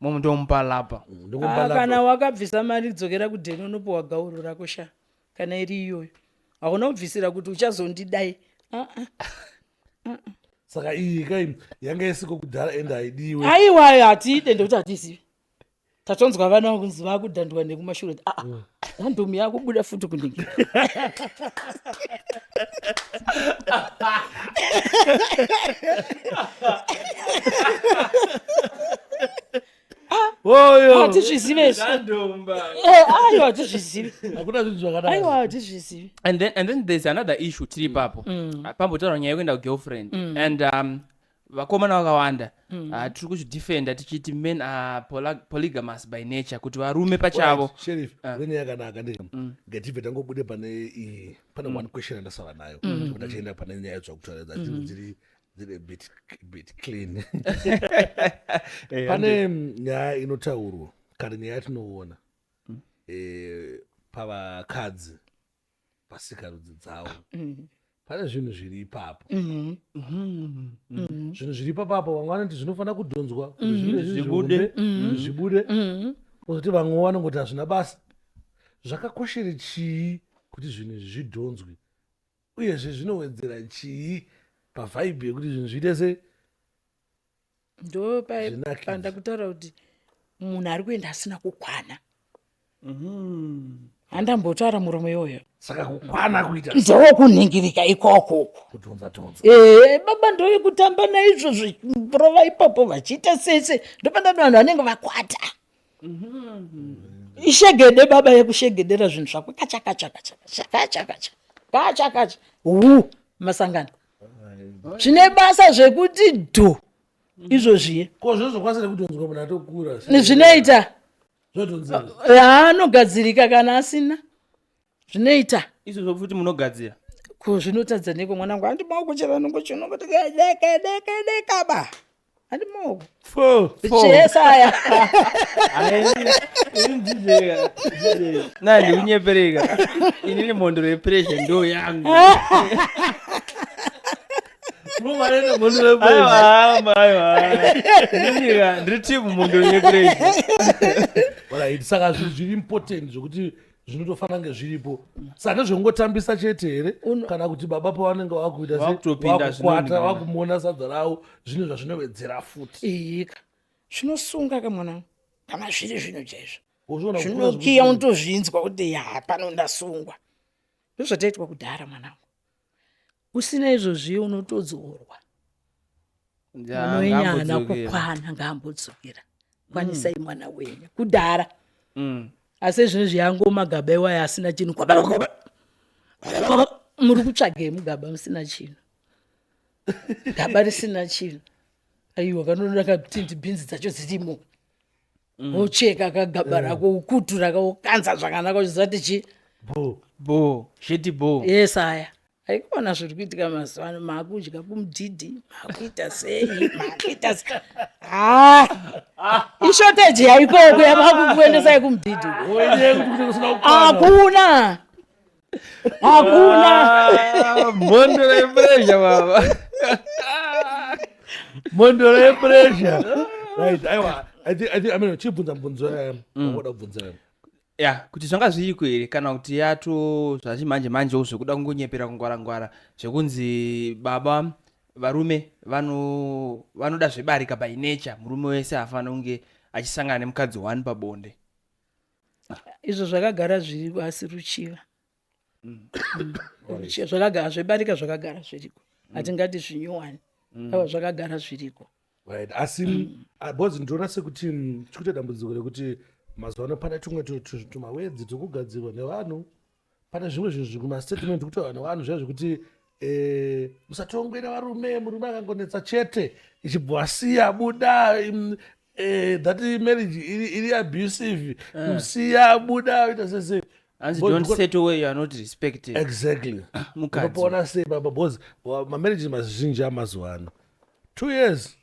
momundomupa lapa. Ah, kana wakabvisa mari dzokera kudheni unopiwa gauro rako sha kana iri iyoyo hauna kubvisira kuti uchazondidai ah, ah. Saka iyi kai yanga isiko kudhara ende haidiwe. Aiwa hatiide ndekuti hatizivi. Tatonzwa vana vakunzi vakudhandwa nekumashure kuti aa randomu yakubuda futi kunenge. Hatizvizive izvi. Aiwa hatizvizivi. Hakuna zvinhu zvakadaro. Aiwa hatizvizivi. And then there's another issue tiri ipapo. Pambotaura nyaya yekuenda kugirlfriend. And vakomana vakawanda tiri kuzvidefenda tichiti men are polygamous by nature, kuti varume pachavo. Right, Sheriff, une yakanaka ndika. Ngatibve tangobude pane iyi, pane one question yandasara nayo. Kuti ndachienda pane nyaya dzakutaura dziri dziri a bit clean. Pane nyaya inotaurwa kana nyaya yatinoona pavakadzi pasikarudzi dzavo. Pane zvinhu zviri ipapo. Zvinhu zviri ipapo vamwe vanoti zvinofanira kudhonzwa kuti zvive zvibude. Zvibude. Kuzoti vamwe vanongoti hazvina basa. Zvakakoshere chii kuti zvinhu izvi zvidhonzwe? Uyezve zvinowedzera chii pavibe yekuti zvinhu zviite se Ndo panda kutaura kuti munhu ari kuenda asina kukwana. Handambotaura murume iyoyo. Saka kukwana kuita ndokunhingirika ikoko. Kudhonza dhonza. Baba ndoyekutamba naizvo zviprova ipapo vachiita sese ndopandati vanhu vanenge vakwata. Ishegede baba yekushegedera zvinhu zvako kacha kacha kacha kacha kacha kacha kacha hu masangano. Zvine basa zvekuti dhu izvo zviye. Ko zvozokwanisa kudhonzwa munhu atokura. Zvinoita. Anogadzirika kana asina. Zvinoita. Izvozvo futi munogadzira. Ko zvinotadza neko mwanangu handi maoko chero anongochiona kuti deke deke deka ba. Handi maoko. Four. Chesa aya. Na ndikunyepereka. Inini mhondoro yepressure ndo yangu. Mumarene mhondoro yepressure. Aiwa, aiwa. Inini ndiri team mhondoro yepressure. Alright, saka zvinhu zviri important zvekuti zvinotofanira kunge zviripo. Saka ndezvekungotambisa chete here kana kuti baba pavanenge vakuita Vakutopinda vakukwata, zvinonzi. vakumona sadza ravo, zvinhu zvazvinowedzera futi. Iyika. Zvinosunga ka mwanangu. Kana zviri zvinhu chaizvo. Uzviona kukura Zvinokiya zvekuti- unotozvinzwa kuti ya pano ndasungwa. Ndozvataitwa kudhara mwanangu. Usina izvozvi unotodzorwa. Unoinyana kukwana ngaambodzokera. Kwanisai mwana wenyu kudhara. Asi zvinezvi yango magaba iwaya asina chinhu kwaba kwaba. Muri kutsvagei mugaba musina chinhu. Gaba risina chinhu. Aiwa kanoona katindi bhinzi dzacho dzirimo. Wocheka kagaba rako ukutu rako wokanza zvakanaka uchiziva kuti chi Bo. Bo, sheti bo. Yes aya. Haikona zviri kuitika mazuva ano, maakudya kumudhidhi, maakuita sei, maakuita sei. Ah, ishortage yaikoko yamakukuendesai kumudhidhi. Hakuna. Hakuna. Mhondoro yepressure baba. Mhondoro yepressure. Right, aiwa. I think, I mean, chibvunza mubvunzo wakuda kubvunza. Ya, kuti zvanga zviriko here kana kuti yato zvachimanje manjewo zvekuda kungonyepera kungwara ngwara zvekunzi baba varume vanoda zvebarika by nature, murume wese hafanira kunge achisangana nemukadzi one pabonde. Izvo zvakagara zviriko asi ruchiva. Ruchiva zvakagara zvebarika zvakagara zviriko. Hatingati zvinyowani. Aiwa zvakagara zviriko. Right, asi because ndinoona sekuti tikuita dambudziko rekuti mazuva ano pane tumwe tumawedzi tokugadzirwa nevanhu, pane zvimwe zvinhu zviri kumastatement kutaurwa nevanhu zviya zvekuti Musatongwe nevarume, murume akangonetsa chete ichibva wasiya, buda. That marriage iri abusive, siya, buda, ita sese. Hanzi don't settle where you are not respected. Exactly. Mukadzi. Unopoona sei baba? Because mamarriage mazhinji amazuva ano, 2 years.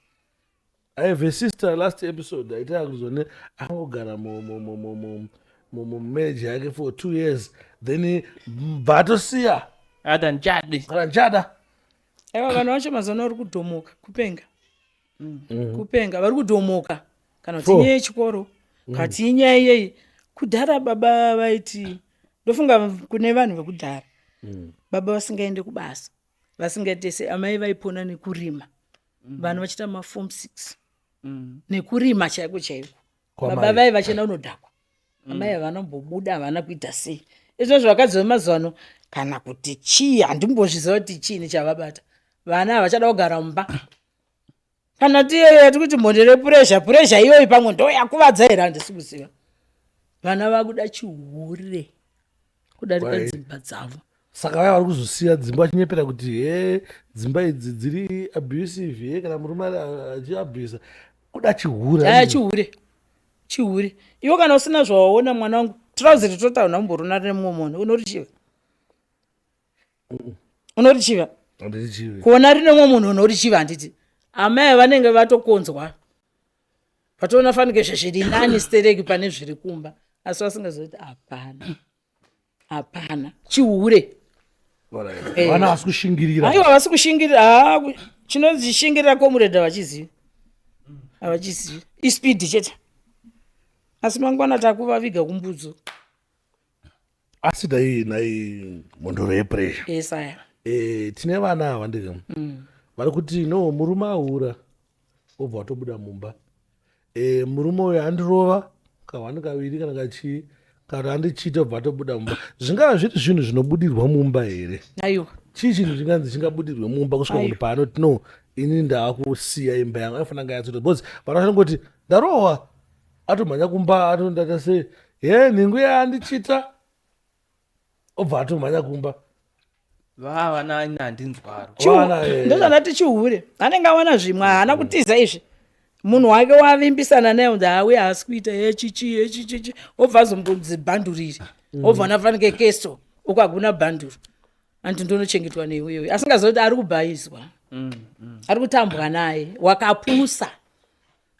I have a sister, last episode aitaya kuzone angogara mumarriage yake for 2 years, then bva atosiya. Ati handichadi. Kana ndichada. Aiwa, vanhu vacho mazuva ano vari kudhomoka, kupenga, kupenga, vari kudhomoka. Kana kuti Four. inyaya yechikoro, kana kuti inyaya yei. Kudhara baba vaiti, ndofunga kune vanhu vekudhara, baba vasingaende kubasa, vasingaite sei, amai vaipona nekurima, vanhu vachiita maform 6 nekurima chaiko chaiko. Kwamai. Baba vai vachienda kunodhakwa, amai havana kumbobuda, havana kuita sei. Izvozvo vakadzi vemazuva ano, kana kuti chii, handimbozviziva kuti chiini chavabata. Vana havachada kugara mumba. Kana tiyeyo yati kuti mhondere pressure, pressure iyoyi pamwe ndo yakuvadza here, handisi kuziva. Vana vakuda chihure kudarika dzimba dzavo. Saka vaya vari kuzosiya dzimba vachinyepera kuti he, dzimba idzi dziri abusive, he, kana murume achiabusa, kuda chihure. Aya, chihure, chihure. Iwe kana usina zvawaona, mwana wangu, trouser ritotaura umborona rine mumwe munhu, unorichiva? Unorichiva? Handirichivi. Kuona rine mumwe munhu unorichiva, handiti? Amai vanenge vatokonzwa, vatoona fanike zvezviri nani stereki pane zviri kumba, asi vasingazivi kuti hapana, hapana chihure. Vana vasi kushingirira. Aiwa, vasi kushingirira. Haa, chinonzi shingirira, comrade, havachizivi, havachizivi. Ispeed chete, asi mangwana takuvaviga kumbudzo. Asi dai nai mhondoro yepressure. Esaya. Tine vana ava ndika vari kuti no, murume ahura, obva watobuda mumba. Murume uyu andirova kahwani, kaviri, kana kachii, kana andichita, obva atobuda mumba. Zvingava zviri zvinhu zvinobudirwa mumba here? Aiwa. Chii chinhu chinganzi chingabudirwe mumba kusvika munhu paanoti, "No, ini ndaakusiya imba yangu"? Anofanira nga yatsoita, because vanhu vachanongoti ndarohwa, atomhanya kumba, atondata sei, he, nhingu yaandichita, obva atomhanya kumba. Vava nani, handinzwaro. Vana, Ndozvandati chihure. Anenge awana zvimwe, haana kutiza izvi. Munhu wake wavimbisana naye kunzi auye, haasi kuita yechichi yechichichi, obva azombonzi bhanduriri, obva nafanike keso uko hakuna bhanduru, anti ndonochengetwa neiwewe, asingazivi kuti ari kubhaizwa, ari kutambwa naye. Wakapusa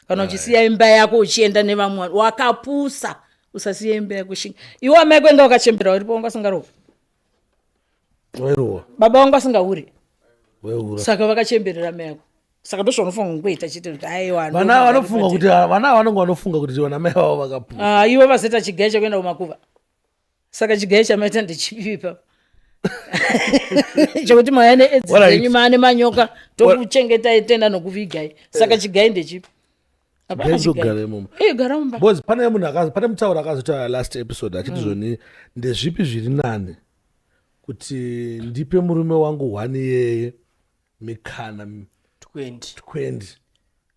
kana uchisiya imba yako uchienda nevamwe vanhu, wakapusa. Usasiya imba yako, shinga iwe. Amai kwenga wakachembera uripo, wanga usingarohwa? Wairohwa. Baba vangu asingauri? Waiura. Saka vakachemberera mai yako, saka ndozvaunofanira kungoita chete, kuti aiwa. Vana vanofunga kuti, vana vanonge vanofunga kuti vana mai vavo vakapusa. Ah, ivo vazoita chigai chekuenda kumakuva. Saka chigai chamaita ndechipi ipapo chekuti mauya needzi dzenyu, maane manyoka, tokuchengetai, tenda nokuvigai? Saka chigai ndechipi? Hapana chigai. Ndogara imomo. Eh, gara mumba. Because pane munhu pane mutauro akazotaura last episode achiti, zvoni ndezvipi zviri nani, kuti ndipe murume wangu one iyeye mikana 20. 20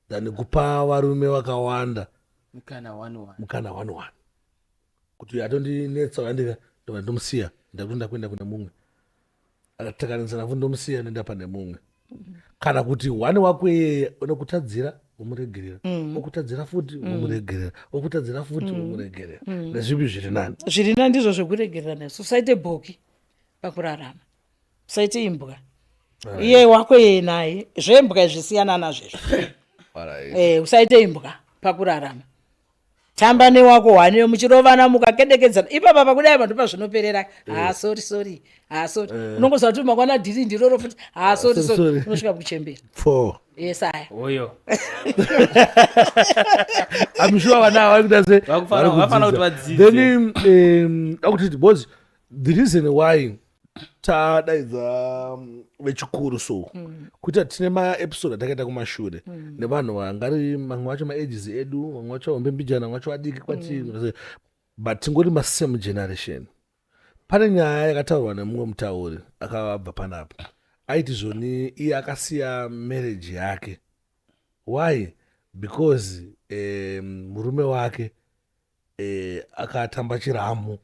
than kupa varume vakawanda mikana 11? Mukana 11, kuti atondinetsa, andika ndobva ndomusiya, ndakuti ndakuenda kune mumwe, akatakanitsana futi, ndomusiya, ndoenda pane mumwe. Kana kuti one wako iyeye unokutadzira, womuregerera, okutadzira futi, womuregerera, okutadzira futi, womuregerera. Ndezvipi zviri nani? Zviri nani ndizvo zvekuregererana. Usaite bhoki pakurarama, usaite imbwa. Iye wako iye naye, zvembwa izvi siyana nazvo izvo. Usaite imbwa pakurarama. Tamba newako hwaniyo, muchirovana, mukakedekedzana ipapa, pakudai vanhu pazvinoperera, ha, sorry, sorry, ha, sorry. Unongoziva kuti mangwana dhiri ndiroro futi, ha, sorry, sorry, sorry. Sorry. Unosvika kuchembera. Four. Yesaya. Oyo. I'm sure vana ava vari kuita se Vafana kuti vari vadzidze. Then akuti because the reason why tadaidza vechikuru so kuita, tine maepisode atakaita kumashure nevanhu vangari mamwe vacho maages edu, vamwe vacho hombe mbijana, vamwe vacho vadiki kwatiri, but tingori masame generation. Pane nyaya yakataurwa nemumwe mutauri akabva panapa, aiti zvoni iye akasiya marriage yake. Why? Because murume wake akatamba chiramu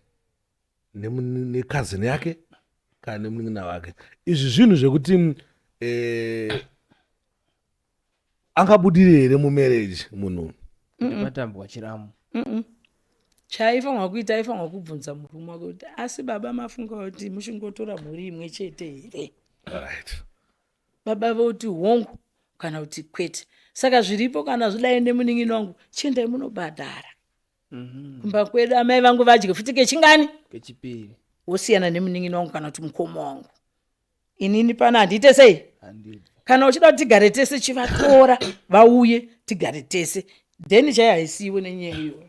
necousin yake. Kana nemunin'ina wake. Izvi zvinhu zvekuti angabudire here mumarriage munhu? Patambwa chiramu. Chaaifanirwa kuita, aifanirwa kubvunza murume wake kuti, "Asi baba, mafunga kuti muchingotora mhuri imwe chete here?" Baba voti hongu kana kuti kwete. Saka zviripo, kana zvidai nemunin'ina wangu, chiendai munobhadhara kumba kwedu, amai vangu vadye futi kechingani? Kechipiri. Wosiyana nemunin'ina wangu kana kuti mukoma wangu. Inini pano handiite sei? Handidi. Kana uchida kuti tigare tese, chivatora vauye tigare tese, then chai haisiwe nenyaya iyoyo.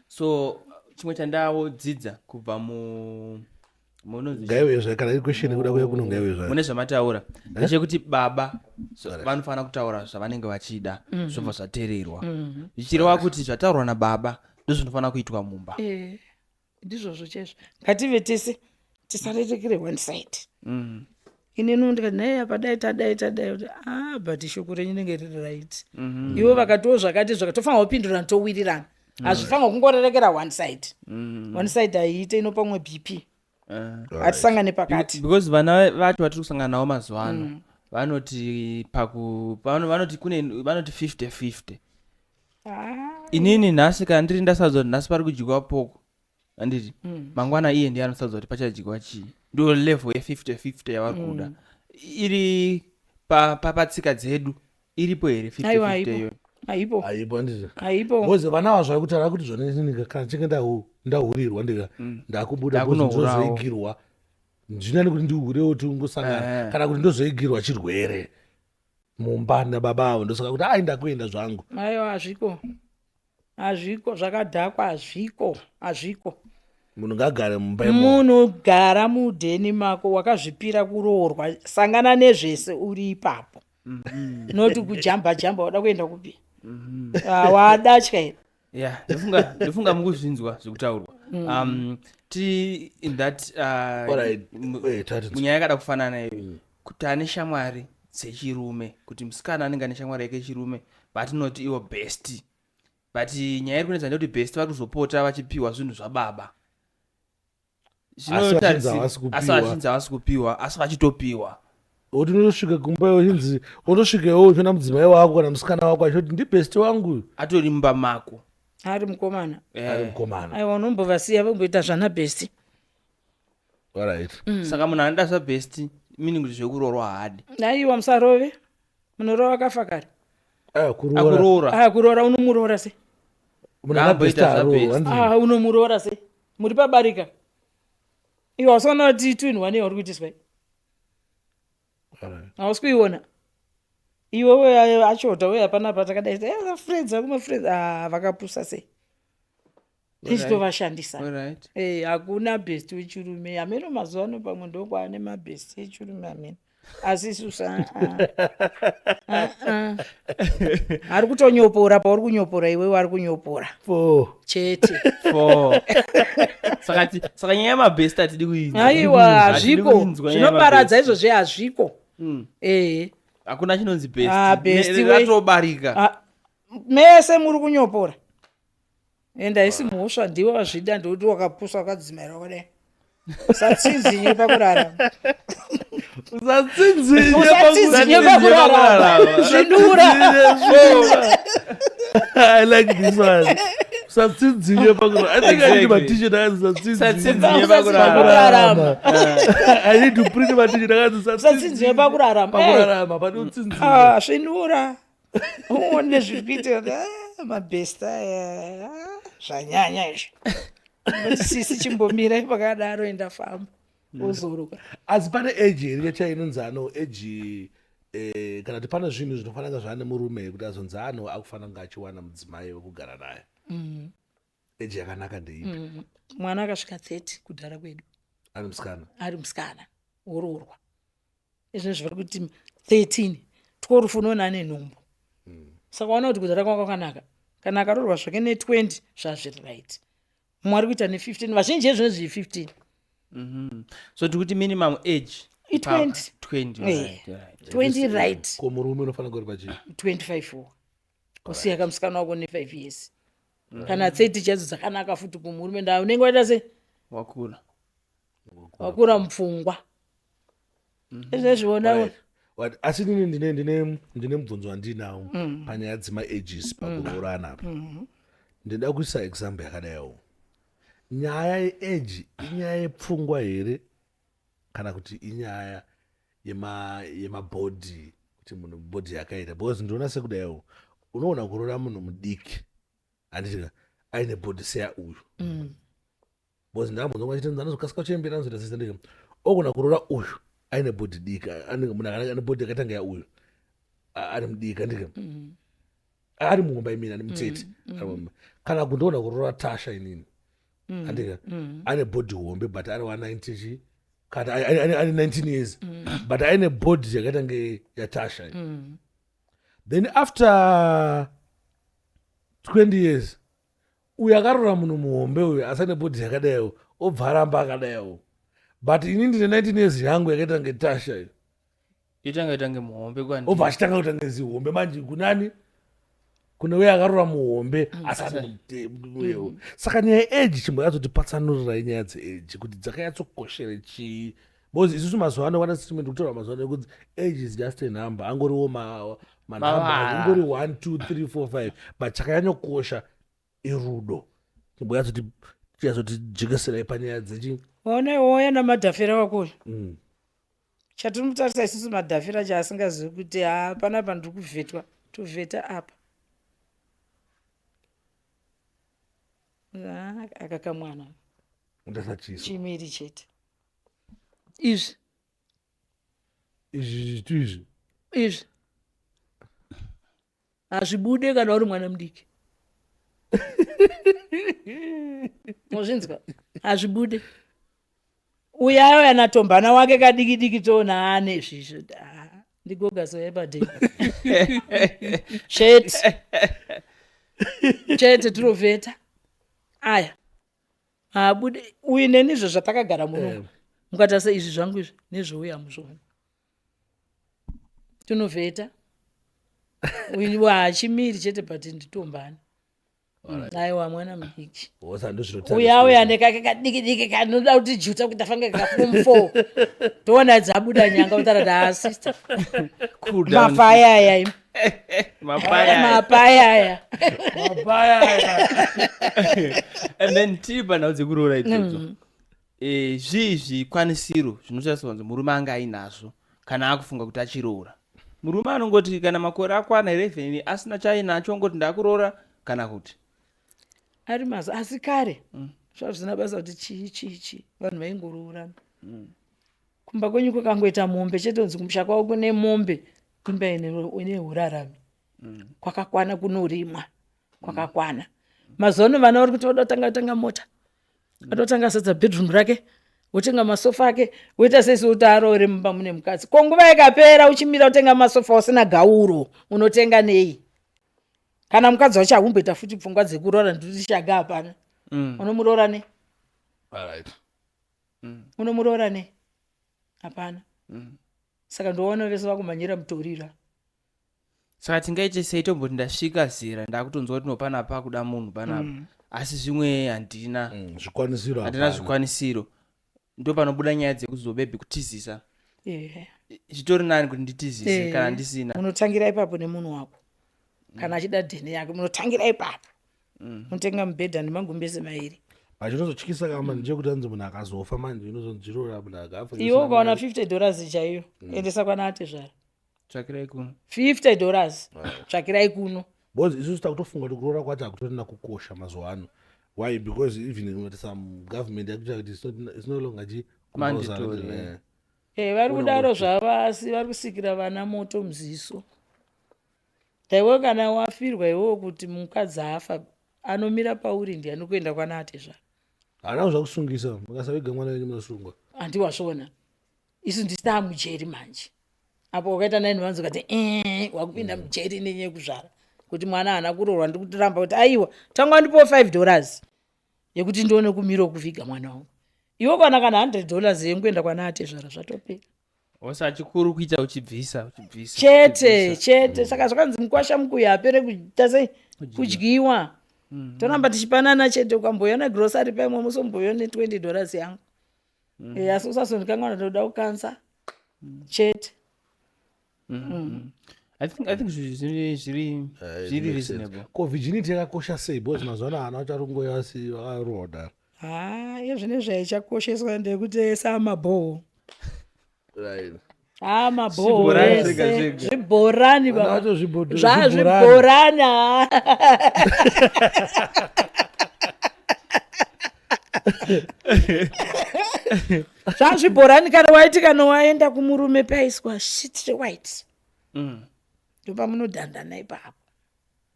So chimwe chandawodzidza kubva mu munonzi Ngaive zvayo, kana iri question yekuda kuuya kuno, ngaive zvayo. Mune zvamataura ndechekuti baba vanofanira kutaura zvavanenge vachida, zvobva zvateererwa, zvichireva kuti zvataurwa nababa ndozvinofanira kuitwa mumba. Eh, ndizvozvo chaizvo. Ngative tese, tisarerekere one side. Inini ndikati, "Nei apa dai tadai tadai," kuti, "Ah, but shoko renyu rinenge riri right." Ivo vakatiwo zvakati zvaka, tofanira kupindurana, towirirana. Hazvifanira kungorerekera one side. One side haiite, inopa mumwe BP. Hatisangane pakati. Because vana vacho vatiri kusangana navo mazuva ano vanoti vanoti kune vanoti 50 50. Ah, Inini nhasi kana ndiri ndasarudza kuti nhasi pari kudyiwa poko, handiti? Mangwana iye ndiye anosarudza kuti pachadyiwa chii. Ndo level ye50 50 yavari kuda. Iri patsika dzedu iripo here 50 Aiwa, 50 haipo. iyoyo? Haipo. Haipo, handiti? Haipo. Because vana ava zvari kutaura kuti zvonini kana chinge ndahurirwa, ndika ndakubuda, because Ndakunohurawo. ndozoigirwa, ndinani kuti ndihurewo tingosangana, kana kuti ndozoigirwa chirwere mumba nababa avo, ndosaka kuti ai, ndakuenda zvangu. Aiwa, hazviko, hazviko, zvakadhakwa, hazviko, hazviko. Munhu ngaagare mumba imomo. Munhu gara mudheni mako, wakazvipira kuroorwa, sangana nezvese uri ipapo, noti kujamba jamba wada kuenda kupi? Ah, wadatya here? Ya, ndofunga mukuzvinzwa zvekutaurwa. Ti in that Alright. Munyaya yakada kufanana iyoyo, kuti ane shamwari dzechirume, kuti musikana anenge ane shamwari yake yechirume vatinoti iwo best, but nyaya iri kunetsa ndekuti best vari kuzopota vachipiwa zvinhu zvababa. Asi vachinzi havasi kupiwa. Asi vachinzi havasi kupiwa, asi vachitopiwa. Kuti unotosvika kumba uchinzi, unotosvika iwe uchiona mudzimai wako kana musikana wako achiti, "Ndibest wangu uyu." Atori mumba mako. Ari mukomana. Ari mukomana. Aiwa, unombovasiya vamboita zvana best. Saka munhu anoda zvabest, meaning kuti zvekuroorwa haadi. Aiwa, musarove, munorova kafa kare. Aiwa, kuroora. Akuroora. Ah, kuroora, unomuroora sei? Munhu ana best Ngaamboita aroorwa, zvabest. handiti? Ah, unomuroora sei muri pabarika? Iwe hausaona kuti twin one yauri kuitiswa? Hausi kuiona iwewe achota uye hapana patakadai. Friends akuma friends, ah, vakapusa sei tichitovashandisa. Eh, hakuna best wechirume. Hameno mazuva ano pamwe ndokwaane mabest echirume, hameno, asi isusu, ah, ah. Ah, ari kutonyopora pauri kunyopora iwewe, ari kunyopora. Four. Chete. Four. Saka nyaya yemabest hatidi kuinzwa. Aiwa, Hatidi hazviko. kuinzwa nyaya Zvinoparadza. yemabest. Izvozvi hazviko. Ehe. Hakuna chinonzi best. Ah, best we. Ratobarika. Ah, mese muri kunyopora, ende haisi mhosva, ndiwe wazvida, ndikuti wakapusa, wakadzimaira wakadai. Usatsinzinye pakurarama. Usatsinzinye. Usatsinzinye pakurarama, zvinura. I like this one. Usatsinzinye pakurarama. I think I need my t-shirt akanzi "Usatsinzinye "Usatsinzinye pakurarama." pakurarama." I need to print my t-shirt akanzi Usatsinzinye pakurarama. Pakurarama, pane utsinzinye. Ah, svinura uone zviri kuitika. Ah, mabest aya, ah, zvanyanya izvi. But sisi, chimbomirai pakadaro, endafamba ozoroka. Asi pane age here chacho inonzi ano age, kana kuti pane zvinhu zvinofanira kunge zvane murume kuti azonzi ano akufanira kunge achiwana mudzimai wekugara naye? Age yakanaka ndeipi? Mwana akasvika 30 kudhara kwedu. Ari musikana. Ari musikana woroorwa. Izvezvi vari kuti 13, 12, unoona ane nhumbu. Saka waona kuti kudhara kwanga kwakanaka. Kana akaroorwa zvake ne20, zvazviri right. Mumwe ari kuita ne15, vazhinji ezvinezvi 15. So tikuti minimum age I20. 20. Eh. Alright. 20, right. Ko murume unofanira kunge uri pachii? 25 wo kusiya kamusikana wako ne5 years, kana 30 chadzo dzakanaka futi kumurume, nda unenge waita sei? Wakura. Wakura mupfungwa. Izvezviona. Right. Asi inini ndine ndine ndine mubvunzo wandinawo panyaya dzema-ages pakuroorana apa. Ndinoda kuisa example yakadaiwo. Nyaya yeage inyaya yepfungwa here kana kuti inyaya yemabhodhi, kuti munhu bhodhi yakaita? Because ndinoona sekudaiwo unoona kuroora munhu mudiki, handiti, aine bhodhi seya uyu, because ndakambonzwa vachiti anozokasika kuchembera, anozoita sese ndika ogona kuroora uyu aine bhodhi diki, anenge munhu ane bhodhi yakaita nga yauyu, ari mudiki, andika ari muhomba imini, ani mutete ari muhombe. Kana kundoona kuroora Tasha inini, andika ane bhodhi hombe, but ari wa 90 chi, kana ari 19 years, but aine bhodhi yakaita nge yaTasha. Then after 20 years uyu akaroora munhu muhombe uyu asi ane bhodhi yakadaiwo, obva aramba akadaiwo, but ini ndine 19 years yangu yakaita nge Tasha iyo. Itanga itange muhombe kwandi. Obva achitanga kuita ngezihombe manje kunani, kune uye akarora muhombe asi ari mutewo. Saka nyaya yeage, chimboyatsotipatsanurirai nyaya dzeage kuti dzakanyatsokoshera chii, because isusu mazuva ano vana statement kutaura mazuva ano ekuti age is just a number, angoriwo manumber. Mavara. Ingori 1 2 3 4 5, but chakanyanyokosha irudo. Chimboyatsotijekesirai panyaya dzechi. Waona, wouya namadhafera wako uyu. Chatiri mutarisa isusu madhafira chaasingazivi kuti ha, panapa ndiri kuvhetwa, tovheta apa. Ah, aka kamwana. Ndasachiso. Chimiri chete izvi. Izvi zvitu izvi. Izvi hazvibude kana uri mwana mudiki, mozvinzwa, hazvibude. Uyayo anatombana wake kadiki diki, toona ane zvizvo. Ah, ndigoga soyepadei chete chete, tirovheta aya haabude uyu nenizvo zvatakagara muno. Mukatarisa izvi zvangu izvi nezvouya muzvona, tinovheta uyu haachimiri chete, but nditombani. Aiwa, mwana mudiki. Wosa ndozvinotariswa. Uya uya nekake kadiki diki kanoda kuti juta kuti afange kaform four, toona dzabuda nyanga, kutaura kuti ha, sister. Cool down. Mapaya aya. Mapaya. Mapaya aya. Mapaya. And then tiri panhau dzekuroora idzodzo, zvii zvikwanisiro zvinotariswa kunzi murume anga ainazvo kana akufunga kuti achiroora? Murume anongoti kana makore akwana 11 asina chainacho ongoti ndakuroora, kana kuti? Ari maza, asi kare zvazvisina basa kuti chii chii chii, vanhu vaingoroorana. Kumba kwenyu kwakangoita mombe chete, kunzi kumusha kwavo kune mombe, imba ine urarami kwakakwana, kunorimwa kwakakwana. Mazuva ano vana vari kuti voda kutanga kutenga mota, atotanga sadza bedroom rake, wotenga masofa ake, woita sei sekuti aroore mumba mune mukadzi. Ko nguva ikapera uchimira kutenga masofa usina gauro, unotenga nei? Kana mukadzi wacho haumboita futi pfungwa dzekuroora, ndikuti shaga hapana. Unomuroora nei? Alright. Unomuroora nei? Hapana. Saka ndoona vese vakumhanyira mutorira. Saka tingaite sei? Tomboti ndasvika zera ndakutonzwa kuti no, panapa kuda munhu panapa, asi zvimwe handina. Zvikwanisiro handina hapana. Zvikwanisiro. Ndo panobuda nyaya dzekuzobebhi kutizisa. Zvitori nani kuti nditizise kana ndisina. Munotangira ipapo nemunhu wako. Kana achida dheni yake, munotangira ipapo, munotenga mubhedha nemagumbezi mairi. Pachinozotyisa kama ndechekuti anzi munhu akazofa manje, inozonzirora munhu akafa. Iwe ukaona $50 chaiyo, endesa kwana atezvara. Tsvakirai kuno. $50, tsvakirai kuno. Because isusu takutofunga kuti kuroora kwacho hakutorina kukosha mazuva ano. Why? Because even unoti some government yakuita kuti it's no longer chi Mandatory, yeah. Vari kudaro zvavo, asi vari kusikira vana moto muziso. Taiwe kana wafirwa iwewo kuti mukadzi afa, anomira pauri ndiani kuenda kwana atezvara? Haana zvakusungisa, mukasaviga mwana wenyu munosungwa. Handiwazviona, isu ndisina mujeri manje. Apo wakaita 9 months ukati wakupinda mujeri nenyaya yekuzvara kuti mwana haana kuroorwa. Ndikutiramba kuti aiwa, tanga wandipowo $5 yekuti ndione kumira kuviga mwana wangu. Iwe kana $100 yenguenda kwana atezvara, zvatopera. Wasa chikuru kuita uchibvisa uchibvisa. Chete. Uchibvisa. Chete. Saka zvakanzi mukwasha mukuyu apere kuita sei? Kudyiwa. Toramba tichipanana chete. Ukamboya negrocery paimwe, musomboya ne$20 yangu. Eh, asi usazondikanganwa ndoda kukansa chete. I think zviri zviri reasonable. Ko virginity yakakosha sei? Because mazuva ano hana vacho ari kungoya asi vakarohwa kudaro. Ha, iye zvine zvaichakosheswa ndekuti ese amabhoho. Amabhoho. Zvibhorani zvega zvega. Zvibhorani. Vana Baba. vacho Zvazvibhorani. Zvazvibhorani. Kana waiti kana waenda kumurume paiswa sheet rewhite, ndopamunodhandana ipapo.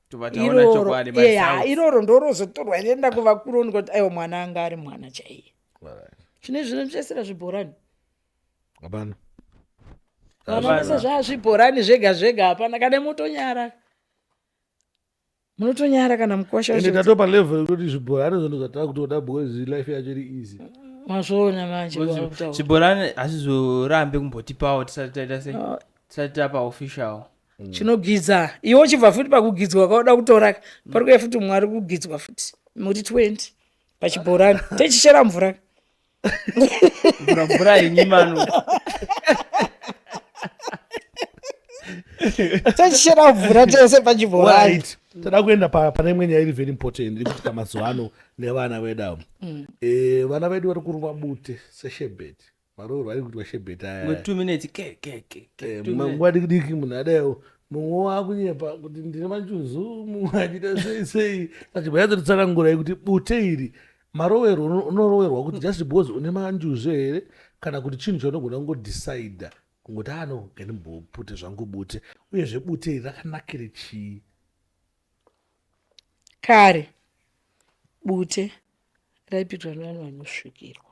Tobva taona chokwadi by Yeah, south. Iroro ndorozotorwa rienda kuvakuru oneka kuti aiwa, mwana anga ari mwana chaiye. Zvine zvinotsvesera zvibhorani. Hapana. Vana vese zvazvibhorani zvega zvega, hapana kana mutonyara, munotonyara kana mukwasha. Ende Wacho. tatopa level yekuti zvibhorani zvinhu zvatava kutoda because life yacho iri easy. Mazvoona manje kwakutaura. Zvibhorani hazvizorambe kumbotipawo tisati taita sei, tisati tapa official. Chinogidza iwe uchibva futi pakugidzwa kwauda kutora, pari kuya futi mumwe ari kugidzwa futi muri 20 pachibhorani techichera mvura. Mvura, mvura yenyu mano. Techichera mvura tese pachibhorani. Right, tada kuenda pane imwe nyaya iri very important iri kuitika mazuva ano nevana vedu avo. Vana vedu vari kurova bute seshebheti. Maroorwa ari kuitwa shebheti aya. Ngo 2 minutes ke ke ke ke. 2 minutes. Nguva diki diki munhu adayo, mumwe wakunyepa kuti ndine manjuzu, mumwe achiita sei sei. Saka yatsotitsanangurai kuti bute iri marowerwo unorowerwa kuti just because une manjuzu here, kana kuti chinhu chaunogona kungodecida kungoti ano ngandimbopute zvangu bute? Uyezve bute iri rakanakire chii? Kare bute raipitwa nevanhu vanosvikirwa.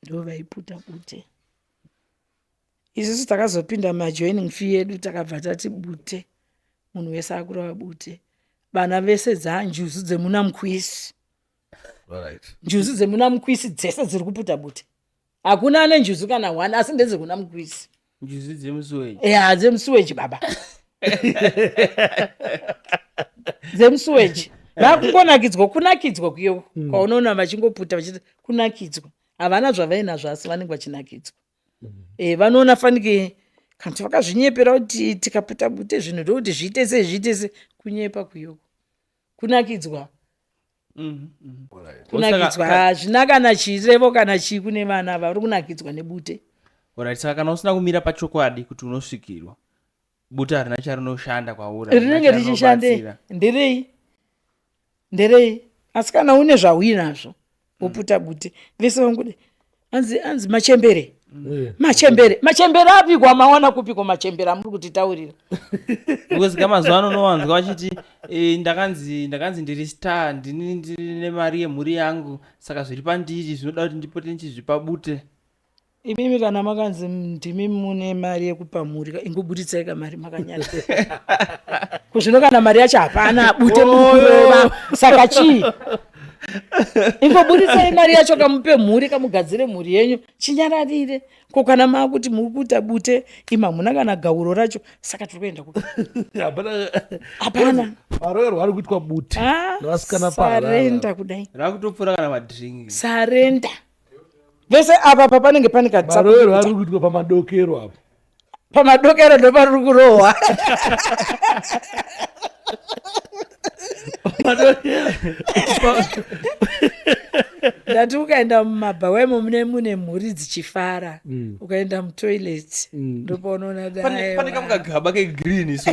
Ndo vaiputa bute. Isusu takazopinda majoining fee yedu, takabva tati bute munhu wese akurova bute. Vana vese dzanjuzu dzemuna mukwisi. Njuzu dzemuna mukwisi dzese dziri kuputa bute. Hakuna ane njuzu kana one, asi ndedzekuna mukwisi. Njuzu dzemusuweji. Ya, dzemusuweji baba, dzemusuweji. Vakungonakidzwa, kunakidzwa kuyo kwaunoona vachingoputa vachiti kunakidzwa. Havana zvavainazvo, asi vanenge vachinakidzwa. Vanoona fanike kana kuti vakazvinyepera kuti tikaputa bute zvinhu ndokuti zviite sei, zviite sei. Kunyepa kuyoko, kunakidzwa. Kunakidzwa hazvina kana chirevo kana chii kune vana vari kunakidzwa nebute. Alright, saka kana usina kumira pachokwadi kuti unosvikirwa, bute harina charinoshanda kwauri, harina Rinenge richishande charinobatsira. Nderei, nderei? Asi kana une zvauinazvo woputa bute, vese vangude anzi anzi machembere. Machembere, machembere apikwa? Mawana kupiko machembere amuri kutitaurira? Because kamazuva ano unowanzwa vachiti ndakanzi ndiri star, ndini ndine mari yemhuri yangu, saka zviri pandiri zvinoda kuti ndipote ndichizvipa bute. Imimi kana makanzi ndimi mune mari yekupa mhuri, ingoburitsai kamari makanyara kuzvino. Kana mari yacho hapana, bute mukurova, saka chii? Ingoburitsai mari yacho kamupe mhuri, kamugadzire mhuri yenyu chinyararire. Ko kana maakuti muri kuita bute, imi hamuna kana gauro racho, saka tiri kuenda kupi? Hapana. Hapana. Maroerwo ari kuitwa bute Ah, nevasikana paharara. Sarenda kudai. Rakutopfuura kana madringi. Sarenda vese apa pa panenge pane Maroerwo katsa. ari kuitwa pamadokero apo. Pamadokero ndopariri kurohwa. Madokero. Ndati ukaenda mumabhawa imo mune mhuri dzichifara, ukaenda mutoilet ndopaunoona. Pane kamwe kagaba kegreen so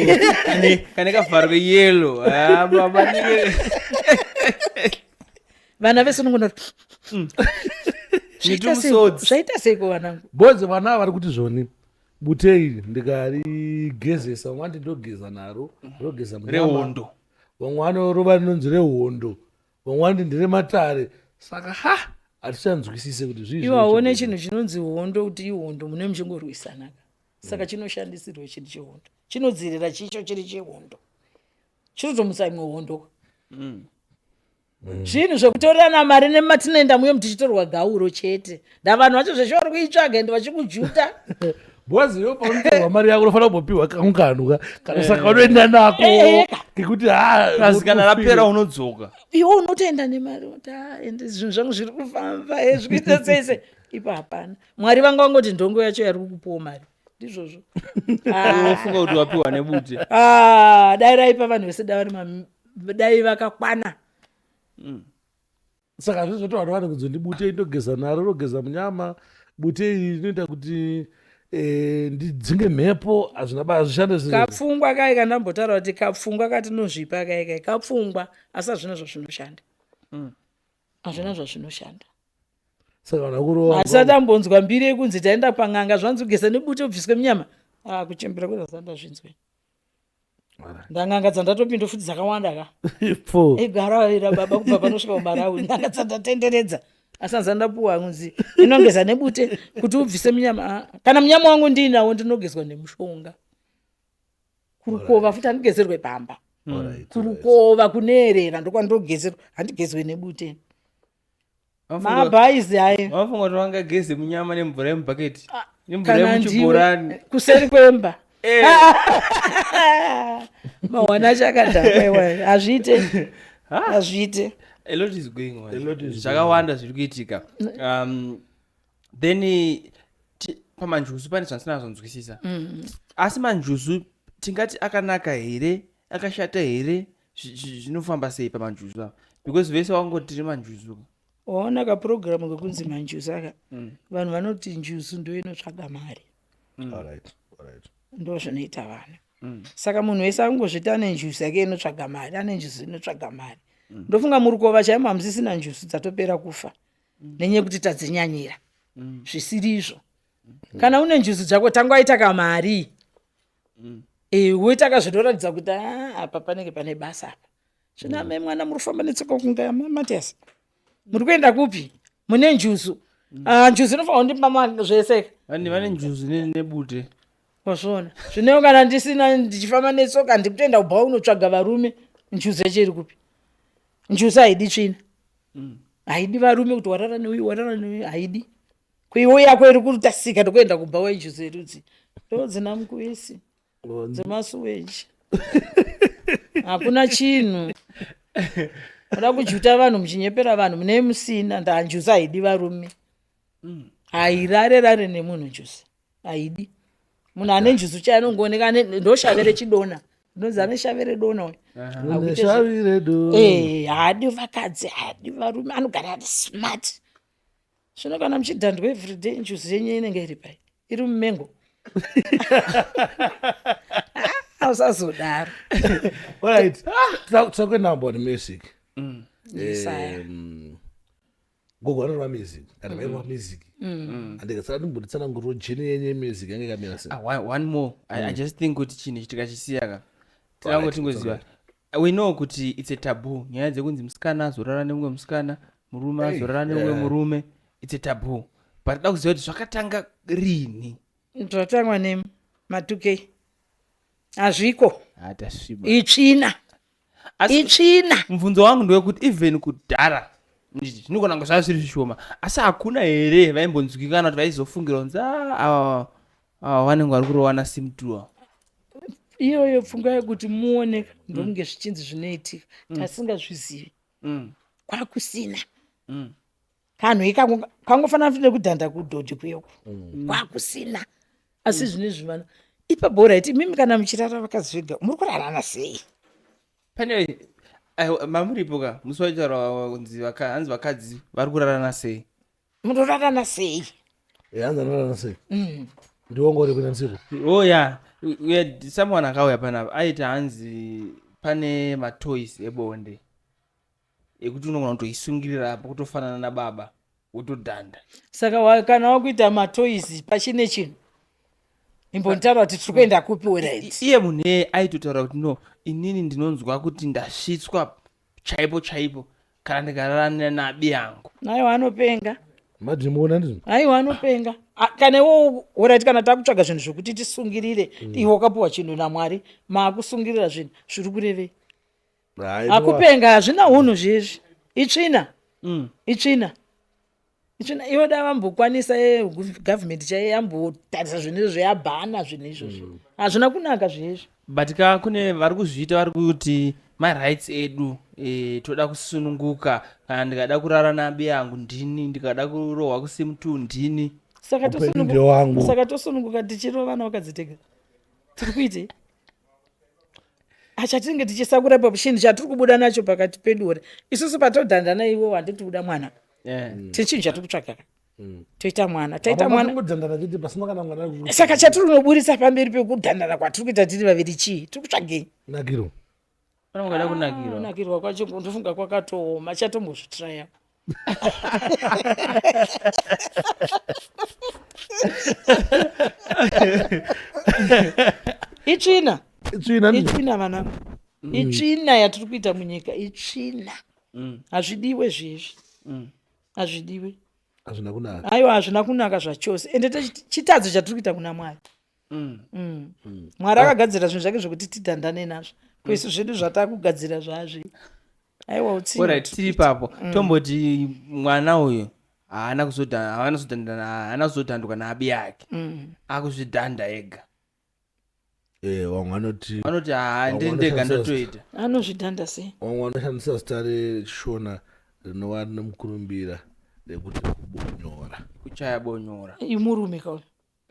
kane kavharo keyellow. Ah, baba Vana vese unongoona. Mitumusodzi. Zvaita seiko vanangu? Boys, vana ava vari kuti zvoni bute iri ndikarigezesa, vamwe vanoti ndogeza naro, rogeza munyama. Rehondo. Vamwe vanorova rinonzi rehondo, vamwe vanoti nderematare. Saka ha, hatichanzwisise kuti zvii. Iwo aone chinhu chinonzi hondo kuti ihondo, mune muchingorwisanaka. Saka chinoshandisirwa chinhu chehondo, chinodzirira chicho chiri chehondo, chinotomusa imwe hondo. Zvinhu zvekutorerana mari nematinoenda muye tichitorwa gauro chete, ndavanhu vacho zveshe vari kuitsvaga ende vachikujuta. Boys, iwe paunotorwa mari yako unofanira kumbopiwa kamukanu ka kana, saka unoenda nako. Eka. Ngekuti ha Plus kana rapera unodzoka. Iwe unotoenda nemari kuti "Ah, ende zvinhu zvangu zviri kufamba, zvikuita sei sei." Ipo hapana. Mwari vanga vangoti ndongo yacho yari kukupawo mari, ndizvozvo. Ah. Unofunga kuti wapiwa nebute. Ah, dai raipa vanhu vese, dai vari dai vakakwana. Saka zvizvoti vanhu vane kunzi ndibute indogeza naro, rogeza munyama. Bute iri rinoita kuti ndidzinge mhepo. Hazvina ba, hazvishande zviro. Kapfungwa kai kandambotaura kuti kapfungwa katinozvipa kai kai kapfungwa, asi hazvina zvazvinoshanda. Hazvina zvazvinoshanda. Saka vanhu vakurova. Hatisati ambonzwa mbiri yekunzi taenda pang'anga, zvanzi kugeza nebute ubviswe munyama. Ah, kuchembera kwezasati ndazvinzwe. Ndang'anga dzandatopinda futi dzakawanda ka. Pfo. Igara baba kubva panosvika kuMarawi, n'anga dzandatenderedza, asi hanzi ndapuwa kunzi inongeza nebute kuti ubvise munyama. Ah, kana munyama wangu ndiinawo, ndinogezwa nemushonga kurukova futi, handigezerwe pamba. Kurukova kuneerera ndokwandogezerwa, handigezwe nebute. Mabhaizi ayo. Vafunga kuti vangageze munyama nemvura yemubhaketi, nemvura Kana yemuchibhorani. Ndiwe kuseri kwemba, mawana chakadhakwa iwayo, hazviite, hazviite. A lot is going on. A lot is Zvakawanda zviri kuitika. Then pamanjuzu pane zvandisina kuzonzwisisa. Asi manjuzu tingati akanaka here, akashata here? Zvinofamba sei pamanjuzu apa? Because vese vangoti tiri manjuzu. Waona kapurogiramu kekunzi manjuzu aka, vanhu vanoti njuzu ndo inotsvaga mari. Ndo zvinoita vanhu. Saka munhu wese angozviti ane njuzu yake inotsvaga mari, ane njuzu inotsvaga mari. Ndofunga murukova chaimo hamusisina njuzu, dzatopera kufa nenyaya yekuti tadzinyanyira zvisiri izvo. Kana une njuzu dzako, tanga waita kamari, woita kazvinoratidza kuti, "Ah, apa panenge pane basa apa." Zvino amai mwana muri kufamba netsoka kunga Matias, muri kuenda kupi? Mune njuzu. Ah, njuzu inofanira kundipa zvese. Vane njuzu nebute. Wazviona zvinewo, kana ndisina, ndichifamba netsoka, ndikutoenda kubva unotsvaga varume, njuzu yacho iri kupi? Njuzu haidi tsvina, haidi varume kuti warara neuyu, warara neuyu, haidi. Kuiwo yako iri kutasika ndokuenda kubva wenjuzu yerudzi ndo dzina mukuisi dzemasuweji, hakuna chinhu. Muda kujuta vanhu muchinyepera vanhu, mune musina ndanjuzu. Haidi varume, hairare rare nemunhu. Njuzu haidi munhu ane njuzu chai anongooneka ndoshave rechidona, ndonzi ane shave redona uyu. Hakuite Shavi redu. Haadi vakadzi, haadi varume, anogara ari smart. Zvino kana muchidhandwa everyday, njuzu yenyu inenge iri pai? Iri mumengo. Ah, usazodaro. Alright, titakuenda about music. Yesaya. Gogo vanorova music kana vairova music, andikasaka ndimbotitsananguriro journey yenyu yemusic yange yakamira sei? Ah, one more. I just think kuti chinhu ichi tikachisiya ka, tingango tingoziva, we know kuti it's a taboo, nyaya dzekunzi musikana azorara nemumwe musikana, murume azorara nemumwe murume, it's a taboo, but da kuziva kuti zvakatanga rini. Zvatangwa nema2K, hazviko. Hatasviba. Itsvina. Asi Itsvina. mubvunzo wangu ndewekuti even kudhara zvinogona kunge zvava zviri zvishoma, asi hakuna here vaimbonzwikana kuti vaizofungira kunzi, "Ah, ava ava vanenge vari kurowana simtua"? Iyoyo pfungwa yekuti muone ndokunge zvichinzi zvinoitika, tasingazvizivi. Kwakusina kanhu ikako kangofanana futi nekudhanda kudhodhi kuyoko, kwakusina. Asi zvinezvi vana ipapo, right, imimi kana muchirara vakadzi vega, muri kurarana sei? Pane mamuripo ka musi waitaura kunzi hanzi vakadzi vari kurarana sei? Munorarana sei? Hanzi anorarana sei? Ndiongore kuita nsipo. Oh yeah, we had someone akauya panapa aiti hanzi pane matoys ebonde ekuti unogona kutoisungirira apo, kutofanana nababa, wotodhanda. Saka kana wakuita matoys, pachine chinhu imbonitaura kuti tiri kuenda kupi, right? Iye munhu iyeye aitotaura kuti, "No, inini ndinonzwa kuti ndasvitswa chaipo chaipo kana ndikararana nabi yangu." Aiwa, anopenga. Madhimuona ndizvo. Aiwa, anopenga. Ah, kana iwo, alright, kana takutsvaga zvinhu zvokuti tisungirire, iwe wakapiwa chinhu naMwari, maakusungirira zvinhu zviri kurevei? Akupenga, hazvina unhu zvezvi, itsvina. Itsvina, itsvina. Ivo da vambokwanisa, gavhumendi chaiyo yambotarisa zvinhu izvozvo, yabhana zvinhu izvozvo, hazvina kunaka zvezvi. But ka kune vari kuzviita, vari kuti marights edu, toda kusununguka. Kana ndikada kurara nabi yangu ndini, ndikada kurohwa kusimutu ndini. Saka Upenyu tosunungu- ndewangu. Saka tosununguka tichirova vana vakadzi tega, tiri kuitei? Achatinenge tichisakura ipapo, chinhu chatiri kubuda nacho pakati pedu ore isusu patodhandana, iwo handiti kuda mwana, tine chinhu chatiri kutsvaga ka. Toita mwana, taita mwana. Ngodhandana chete pasina kana mwana ari Saka chatiri kunoburisa pamberi pekudhandana kwatiri kuita tiri vaviri chii? Tiri kutsvagei? Nakiro. Pane mungada kunakirwa. Kunakirwa kwacho ndofunga kwakatooma, chatombozvitraya. Itsvina. Tsvina. Itsvina vana, itsvina yatiri kuita munyika, itsvina. Hazvidiwe zvezvi, hazvidiwe. Hazvina kunaka. Aiwa, hazvina kunaka zvachose, ende chitadzo chatiri kuita kuna Mwari. Mwari akagadzira zvinhu zvake zvokuti tidhandane nazvo, kuisu zvedu zvatakugadzira zvazvi, aiwa, utsinye. Alright, tiri ipapo. Tomboti mwana uyu haana kuzodhanduka naabi yake, akuzvidhanda ega. Vamwe vanoti Vanoti haa, ndiri Vamwe ndega, vanoshandisa ndotoita. Anozvidhanda sei? Vamwe vanoshandisa zita reShona rinova rine mukurumbira rekuti kubonyora. Kuchaya bonyora. Imurume kauyu.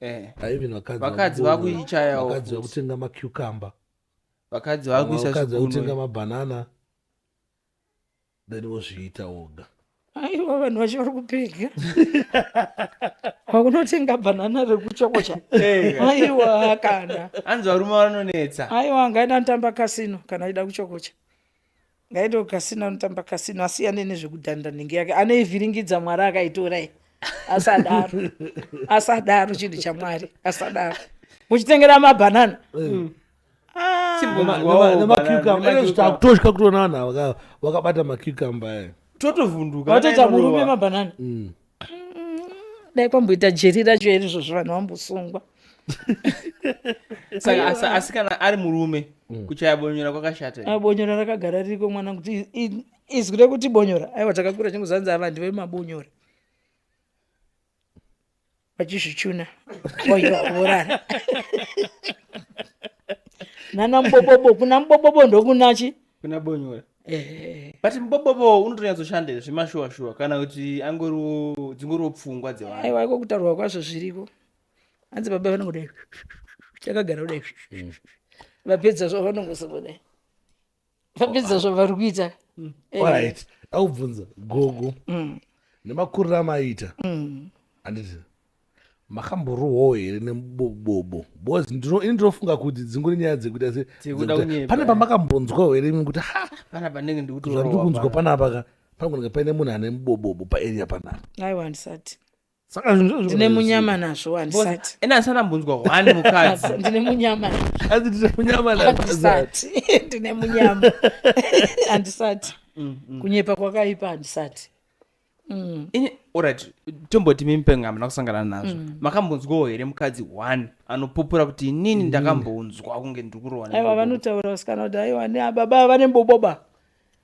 Even vakadzi. Vakadzi vakubonyora. vakuichayawo Vakadzi futi. vakutenga macucumber. Vakadzi vakuisa Vakadzi vakutenga zvigunwe. mabhanana, then vozviita woga. Aiwa, vanhu vacho vari kupega kwakunotenga bhanana rekuchokocha, aiwa kana. Hanzi varume vanonetsa. Aiwa, ngaenda anotamba kasino. Kana aida kuchokocha, ngaende kukasino anotamba kasino, asiyane nezvekudhanda. Nhingi yake anoivhiringidza, Mwari akaitora iyi. Asadaro, asadaro, chinhu chaMwari asadaro, muchitengera mabhanana. Ah. Chimbonzwawo nemacucumber. banana, nemacucumber. Takutotya kutoona vanhu ava vakabata macucumber aya. Totovhunduka. Watoita murume Inorova. mabhanana. Dai kwamboita jeri racho iri izvozvo, vanhu vambosungwa. Saka asi kana ari murume, kuchaya bonyora kwakashata here? Bonyora rakagara ririko mwana, kuti izwi rekuti bonyora, aiwa, takakura chingozanzi ava ndevemabonyora, vachizvichuna, oiwa vorara nana mubobobo. Kuna mubobobo ndokunachi. Kuna bonyora. But mubobobo unotonyatsoshanda here zvemashuwa shuwa, kana kuti angoriwo dzingoriwo pfungwa dzevanhu? Aiwa, iko kutaurwa kwazvo zviriko. Hanzi baba vanongodai takagara kudai, vapedza zvo vanongosongodai, vapedza zvavari kuita. Alright, akubvunza gogo, nemakuriro amaita, handiti makamborohwawo here nemubobobo? Because ini ndinofunga kuti dzingori nyaya dzekuita se Dzekuda kunyepa, pane eh. pamakambonzwawo here imi kuti ha, Pana panenge zvandiri ndikutorohwa kunzwa pana. panapa ka, panogoneka paine munhu ane mubobobo paarea panapa? Aiwa, handisati. Saka zvinhu izvozvo Ndine munyama nazvo, handisati. Ene asati ambonzwa one mukadzi. Ndine munyama nazvo. Hanzi ndine munyama nazvo. Handisati, ndine munyama, handisati. Kunyepa kwakaipa, handisati. Ini, alright, tomboti mimipenga hamuna kusangana nazvo, makambonzwawo here mukadzi one anopupura kuti inini ndakambonzwa kunge ndiri kurohwa Aiwa, nemubobobo? vanotaura vasikana kuti aiwa, neababa vane muboboba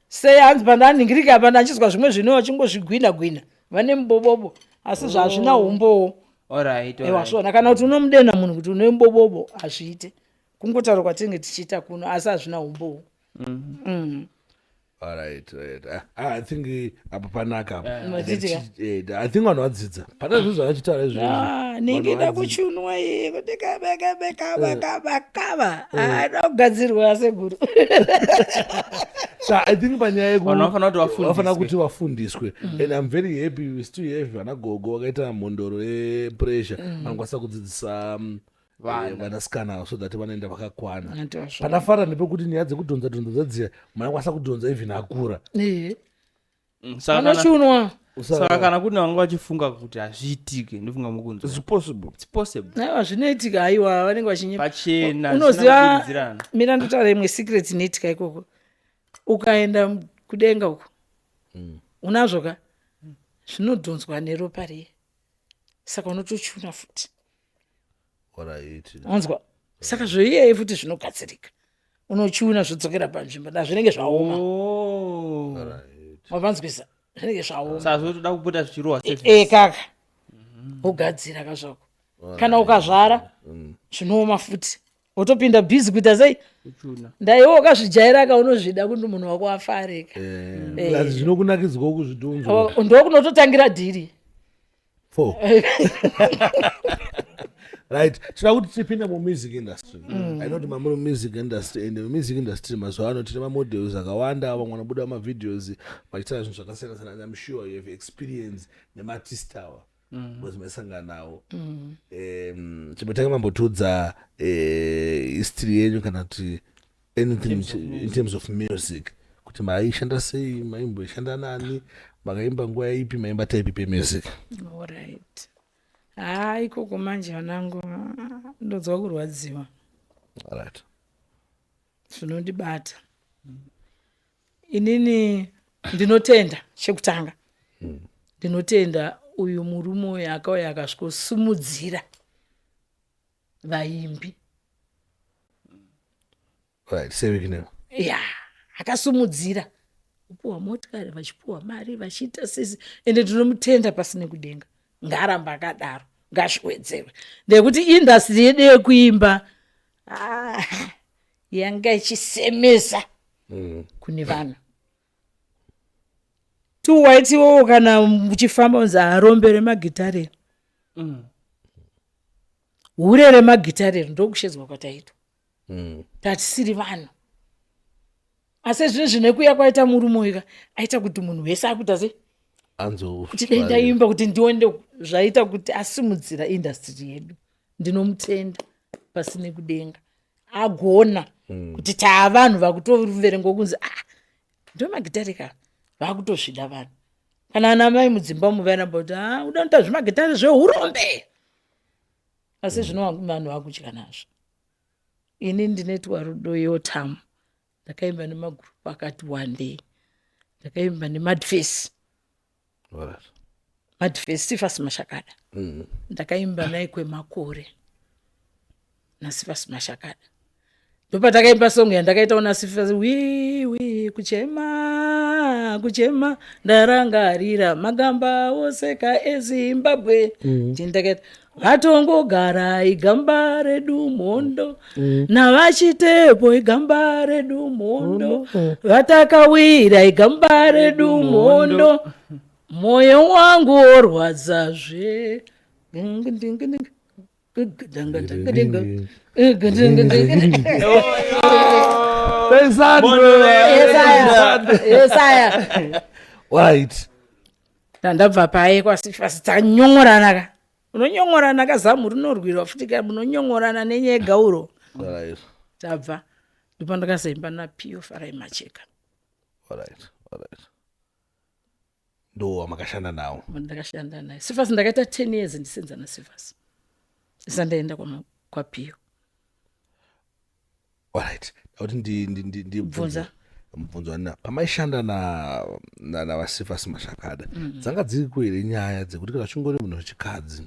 sei, hanzi pandanhingirika apa ndachizwa zvimwe zvino vachingozvigwina gwina, vane mubobobo, asi zvazvina umbowo. Alright, Aiwa, alright. zvona kana kuti unomudena munhu kuti une mubobobo, hazviite. Kungotaura kwatinenge tichiita kuno, asi hazvina umbowo. Alright, right. Ah, I think apa panaka apa. Madzidzika? I think vanhu vadzidza pane zvinhu zvavachitaura izvozvi. Ah, ningi da kuchunwa iyi kuti kaba kaba kaba kaba kaba, ada kugadzirwa seguru. So I think panyaya Vanhu vanofanira kuti vafundiswe. Vanofanira kuti vafundiswe, and I'm very happy we still have vana gogo vakaita mhondoro yepressure, vanokwanisa kudzidzisa Vana. vanasikana so that vanoenda vakakwana. Ndozvo. Pandafara ndepekuti nyaya dzekudhonza dhonza dzadziya, munhu anokwanisa kudhonza even akura. Vanochunwa. Saka kana kune vanga vachifunga kuti hazviitike, ndofunga mukunzwa. It's possible. It's possible. Aiwa, zvinoitika. Aiwa, vanenge vachinyepa. Pachena. Unoziva, Zvisina kubiridzirana. mira ndotaura imwe secret inoitika ikoko. Ukaenda kudenga uko, unazvo ka, zvinodhonzwa neropa riye, saka unotochuna futi. Alright. Onzwa, saka zvoiyeye futi zvinogadzirika, unochiuna zvodzokera panzvimbo, da zvinenge zvaoma. Oh. Wapanzwisa, zvinenge zvaoma. Saka zvotoda kupota zvichirohwa E service. Kaka wogadzira kazvako, kana ukazvara zvinooma futi. Wotopinda busy kuita sei? Ndaiwe wakazvijaira ka, unozvida kuti munhu wako afareka. Eh, zvinokunakidzwa kuzvidhonzo. Oh, ndokunototangira dhiri. Four. Right, tinoda kuti tipinde mumusic industry. I know kuti mamuri mumusic industry, and mumusic industry mazuva ano tine mamodels akawanda, vamwe vanobuda mavideos vachiita zvinhu zvakasiyana siyana. And I'm sure you have experience nemaartist awa because maisangana nawo. Chimbotanga mambotiudza history yenyu kana kuti anything in terms of music, kuti maishanda sei, maimboshanda nani, makaimba nguva ipi, maimba type ipi yemusic? Alright, haa, ikoko manje vanangu, ah, ndonzwa kurwadziwa. Zvinondibata. Inini ndinotenda, chekutanga ndinotenda uyu murume uyu akauya akasvikosimudzira vaimbi. Right, seWicknell. Ya, akasimudzira kupuwa motikari, vachipuwa mari, vachiita sisi, ende ndinomutenda pasine kudenga. Ngaaramba akadaro, ngazviwedzerwe, ndekuti industry yedu yekuimba, ah, yanga ichisemesa kune vanhu. Tu waiti iwowo kana uchifamba unzi arombe remagitare, hure remagitare, ndokushedzwa kwataitwa. Tatisiri vanhu. Asi zvinhu zvine kuya kwaita murume uyu ka, aita kuti munhu wese akuita sei? Anzo. Kuti dai ndaimba kuti ndione zvaita kuti asimudzira industry yedu. Ndinomutenda pasine kudenga, agona kuti taa vanhu vakutoverengwa kunzi, ah, ndo magitare ka, vakutozvida vanhu. Kana ana mai mudzimba umu vairamba kuti, ah, uda kuita zvemagitare zveurombe, asi zvino vanhu vakutya nazvo. Ini ndinoitwa Rudo Yotamu. Ndakaimba nemagurupu akati wandei. Ndakaimba neMadface. Madface, Cephas Mashakada. Ndakaimba naye kwemakore naCephas Mashakada. Ndopatakaimba song yandakaitawo naCephas, wiwi kuchema kuchema ndarangarira magamba oseka eZimbabwe. Ndakaita vatongogara igamba redu muhondo, navachitepo igamba redu muhondo, vatakawira igamba redu muhondo, mwoyo wangu worwadzazve. Ding, ding, ding. Ding, ding, ding, ding. Ding, ding, ding. Yesaya. Yesaya. Right. Ndandabva paye kwaCephas, tanyongorana ka, unonyongorana ka, zamu rinorwirwa futi ka, munonyongorana nenyaya yegauro. Tabva ndipo ndakazoimba naPio Farai Macheka. Alright, ndo wamakashanda nawo? Ndakashanda naye Cephas, ndakaita 10 years ndisenza naCephas isa ndaenda kwaPio. Alright, ndakuti ndibvunze. Bvunza. Mubvunzo wanina pamaishanda navaCephas Mashakada, dzanga dziriko here nyaya dzekuti kana uchingori munhu wechikadzi,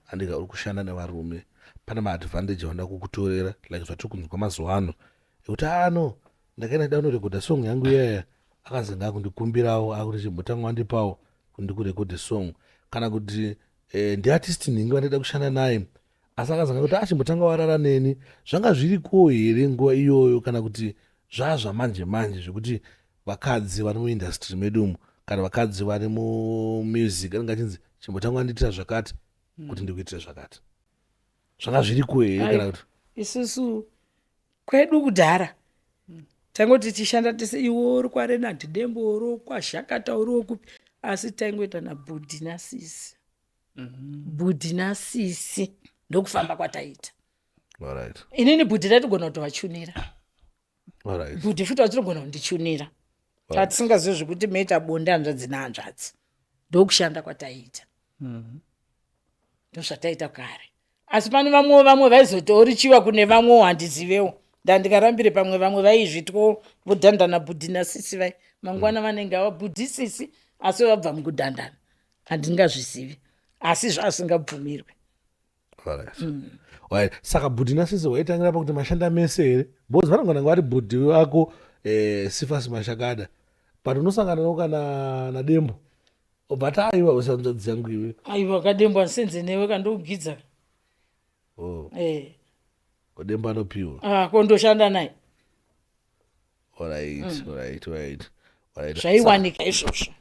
andika uri kushanda nevarume, pane maadvantage avanoda kukutorera, like zvatiri kunzwa mazuva ano ekuti ano ndakaenda da kunorekodha song yangu iyaya, akazi ngaakundikumbirawo, akuti chimbotanga wandipawo kuti ndikurekodhe song, kana kuti ndiartist nhingi vandida kushanda naye, asi akazanga kuti achimbotanga warara neni? Zvanga zviriko here nguva iyoyo, kana kuti zvaa zvamanje manje zvekuti vakadzi vari muindustry medu umu, kana vakadzi vari mumusic, anenge achinzi chimbotanga wandiitira zvakati kuti ndikuitire zvakati? Zvanga zviriko here kana kuti? Isusu kwedu kudhara taingoti tichishanda tese, iwe uri kwaRenard Dembo, uri kwaZhakata, uri wokupi, asi taingoita nabhudhi nasisi, bhudhi nasisi, ndokufamba kwataita. Inini bhudhi taitigona kutovachunira. Bhudhi futi vachitogona kundichunira. Tatisingazivi zvekuti moita bonde hanzvadzi nehanzvadzi. Ndokushanda kwataiita, ndozvataita kare. Asi pane vamwewo, vamwe vaizotoorichiwa kune vamwewo, handizivewo, ndandikarambire pamwe vamwe vaizvitwo, vodhandana bhudhi nasisi vai, mangwana vanenge ava bhudhi sisi, asi vabva mukudhandana. Handingazvizivi, asi zvasingabvumirwe. Alright. Saka bhudhi nasisi waitangira pakuti mashanda mese here? Because vanogona kunge vari bhudhi vako, Cephas Mashakada, but unosangana navo kana naDembo, obva ati, aiwa, usanzvadzi yangu iwe. Aiwa, kaDembo handisenze newe, kandogidza. Oh. Eh. Odemba anopiwa. Ah, ko ndoshanda naye. Alright, alright, alright. Alright. Zvaiwanika izvozvo.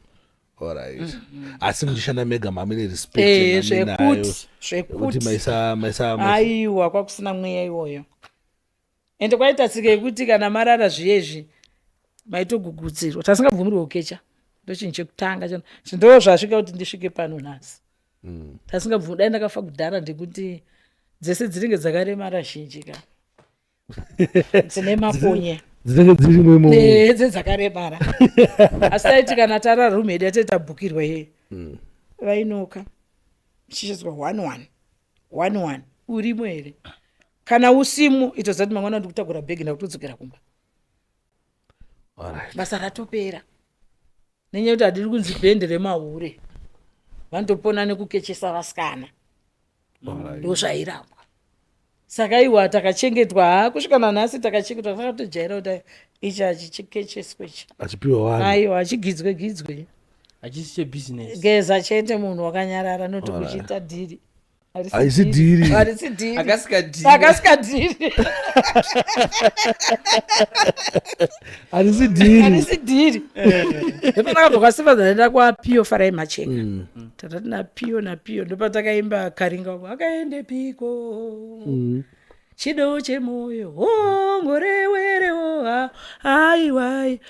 Alright. Asi muchishanda mega mamine respect Eh, yamainayo. zvekuti Yekuti zvekuti maisa maisa maisa- Aiwa, kwakusina mweya iwoyo. Ende kwaita tsika yekuti kana marara zviyezvi maitogugudzirwa, tasingabvumirwe kukecha. Ndochinhu chekutanga chano ndo zvasvika kuti ndisvike pano nhasi. Tasingabvumi, dai ndakafa kudhara, ndekuti dzese dzinenge dzakaremara zhinji ka dzine makonye. Dzinenge dzirimo imomo. Edze dzakaremara, asi taiti kana tarara room yedu yatei tabhukirwa iye, vainoka chichizwa 1 1 1 1, urimo here? Kana usimo, itoziva kuti mangwana ndikutakura bhegi ndakutodzokera kumba. Basa ratopera nenyaya yekuti hadiri kunzi bhendi remahure, vanotopona nekukechesa vasikana. Ndo zvairambwa. Saka iwa takachengetwa, ha, kusvika nanhasi takachengetwa, takatojaira kuti ichi hachichikecheswe ichi. Achipiwa wani. Aiwa, hachigidzwe gidzwe. Hachisi chebusiness. Geza chete, munhu wakanyarara, noti kuchiita dhiri. Haisi dhiri. Harisi dhiri. Akasikadhiri. Akasikadhiri. Harisi dhiri. Harisi dhiri. Ndopatakabva kwasifa, ndaenda kwaPiyo Farai Macheka. Tatati naPiyo, naPiyo ndopatakaimba Karinga uko, akaende piko chido chemoyo, ongorewerewo, aiwai,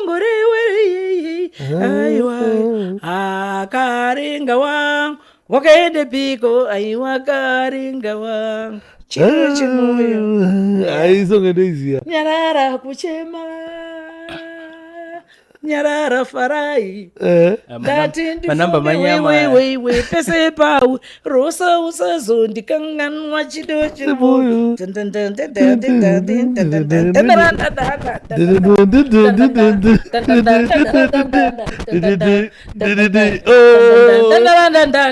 ongorewere, aiwai, akaringa wangu wakaende piko, aiwa, karinga wangu, chido chemoyo. Haisonge ndoiziya. Nyarara kuchema, nyarara Farai. Ndati Manamba manyama. ndifunge pese pau rosa, usazondikanganwa chido chemoyo.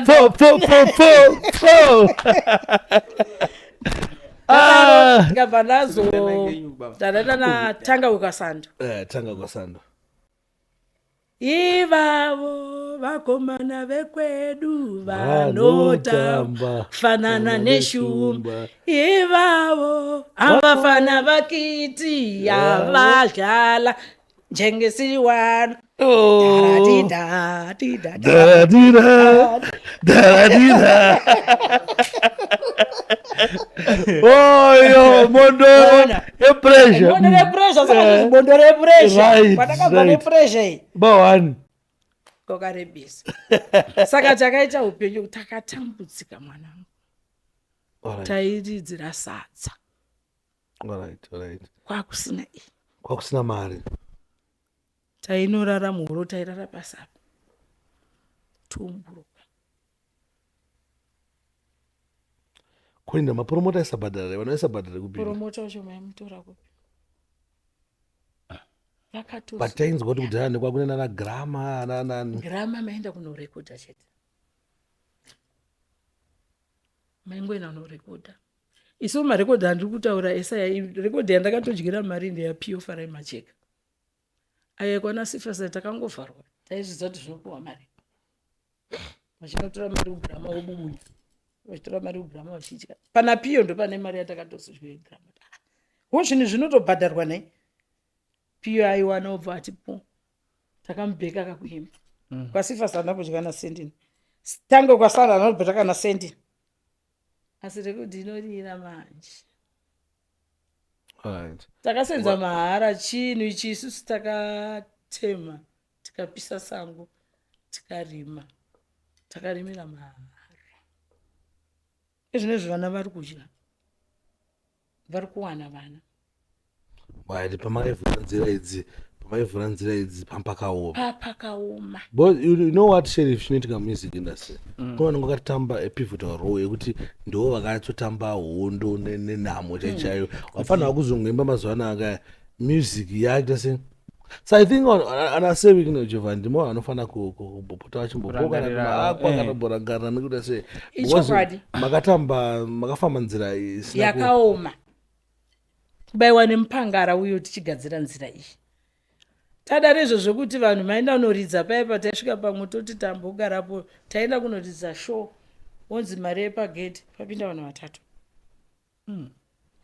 Four, four, four, four, four. Ah. Ndikabva ndazo tadatanatanga ukasando. Eh, tanga kwasando. Ivavo vakomana vekwedu Vanotamba vanotamba fanana neshumba. neshumba. Ivavo avafana vakiti avadlala njengesiwana. Oh. Daradida, dida, Daradira, daradira. Oyo, mondo Ona. yepressure. Bondo repressure, saka bondo repressure. Kwatakabva nepressure iyi. Ba one. Kwakarebesa. Saka takaita upenyu, takatambudzika mwanangu. Tairidzira sadza. Alright, alright. Kwakusina iyi. Kwakusina mari. Tainorara muhoro, tairara pasapa. Tumburuka. Kuenda mapromota aisabhadhara, vanhu vaisabhadhara kupinda. Promoter wacho maimutora kupi? Vakatozo. But tainzwa kuti kudhara nekwakune nana Grama nanani. Grama maenda kunorekodha chete. Maingoenda kunorekodha. Isu marekodhi andiri kutaura esaya, rekodhi yandakatodyira mari ndeyaPio Farai Macheka. Aya kwana Sifasa takangovharwa, taizvidza kuti zvinopiwa mari, vachinotora mari kuGrama, vobubunya, vachitora mari kuGrama vachidya. Pana Piyo ndo pane mari yatakatozodya yeGrama. Wo zvinhu zvinotobhadharwa nai Piyo, aiwana obva atipo, takamubheka kakuimba. KwaSifasa handina kudya nasendini, tange kwasara anobheka kana sendini, asi rekodhi inorira manje. Takasenza mahara chinhu ichi. Isusu takatema, tikapisa sango, tikarima, takarimira mahara. Izvinezvi vana vari kudya, vari kuwana vana. Right, pamaivhura nzira idzi, pamaivhura nzira idzi, pampakaoma. Papakaoma. But you know what, Sheriff, chinoitika music industry, kune vanenge vakatamba a pivotal role yekuti ndo vakatotamba hondo nenhamo chaichaiyo, vafanira kuzongoimba. Mazuva ano aka music yaita se, so I think ana Sir Jehovah ndimo vanofanira kumbopota vachimbopoka Kurangarira, akwa eh. kana kumborangarira nekuda sei. Ichokwadi. Because makatamba, makafamba nzira isina Yakaoma, kubayiwa nemupangara uyo tichigadzira nzira iyi. Tadaro izvo zvokuti vanhu maenda kunoridza paya, pataisvika pamwe toti tambogarapo, taenda kunoridza show, wonzi mari yepagedhi, papinda vanhu vatatu.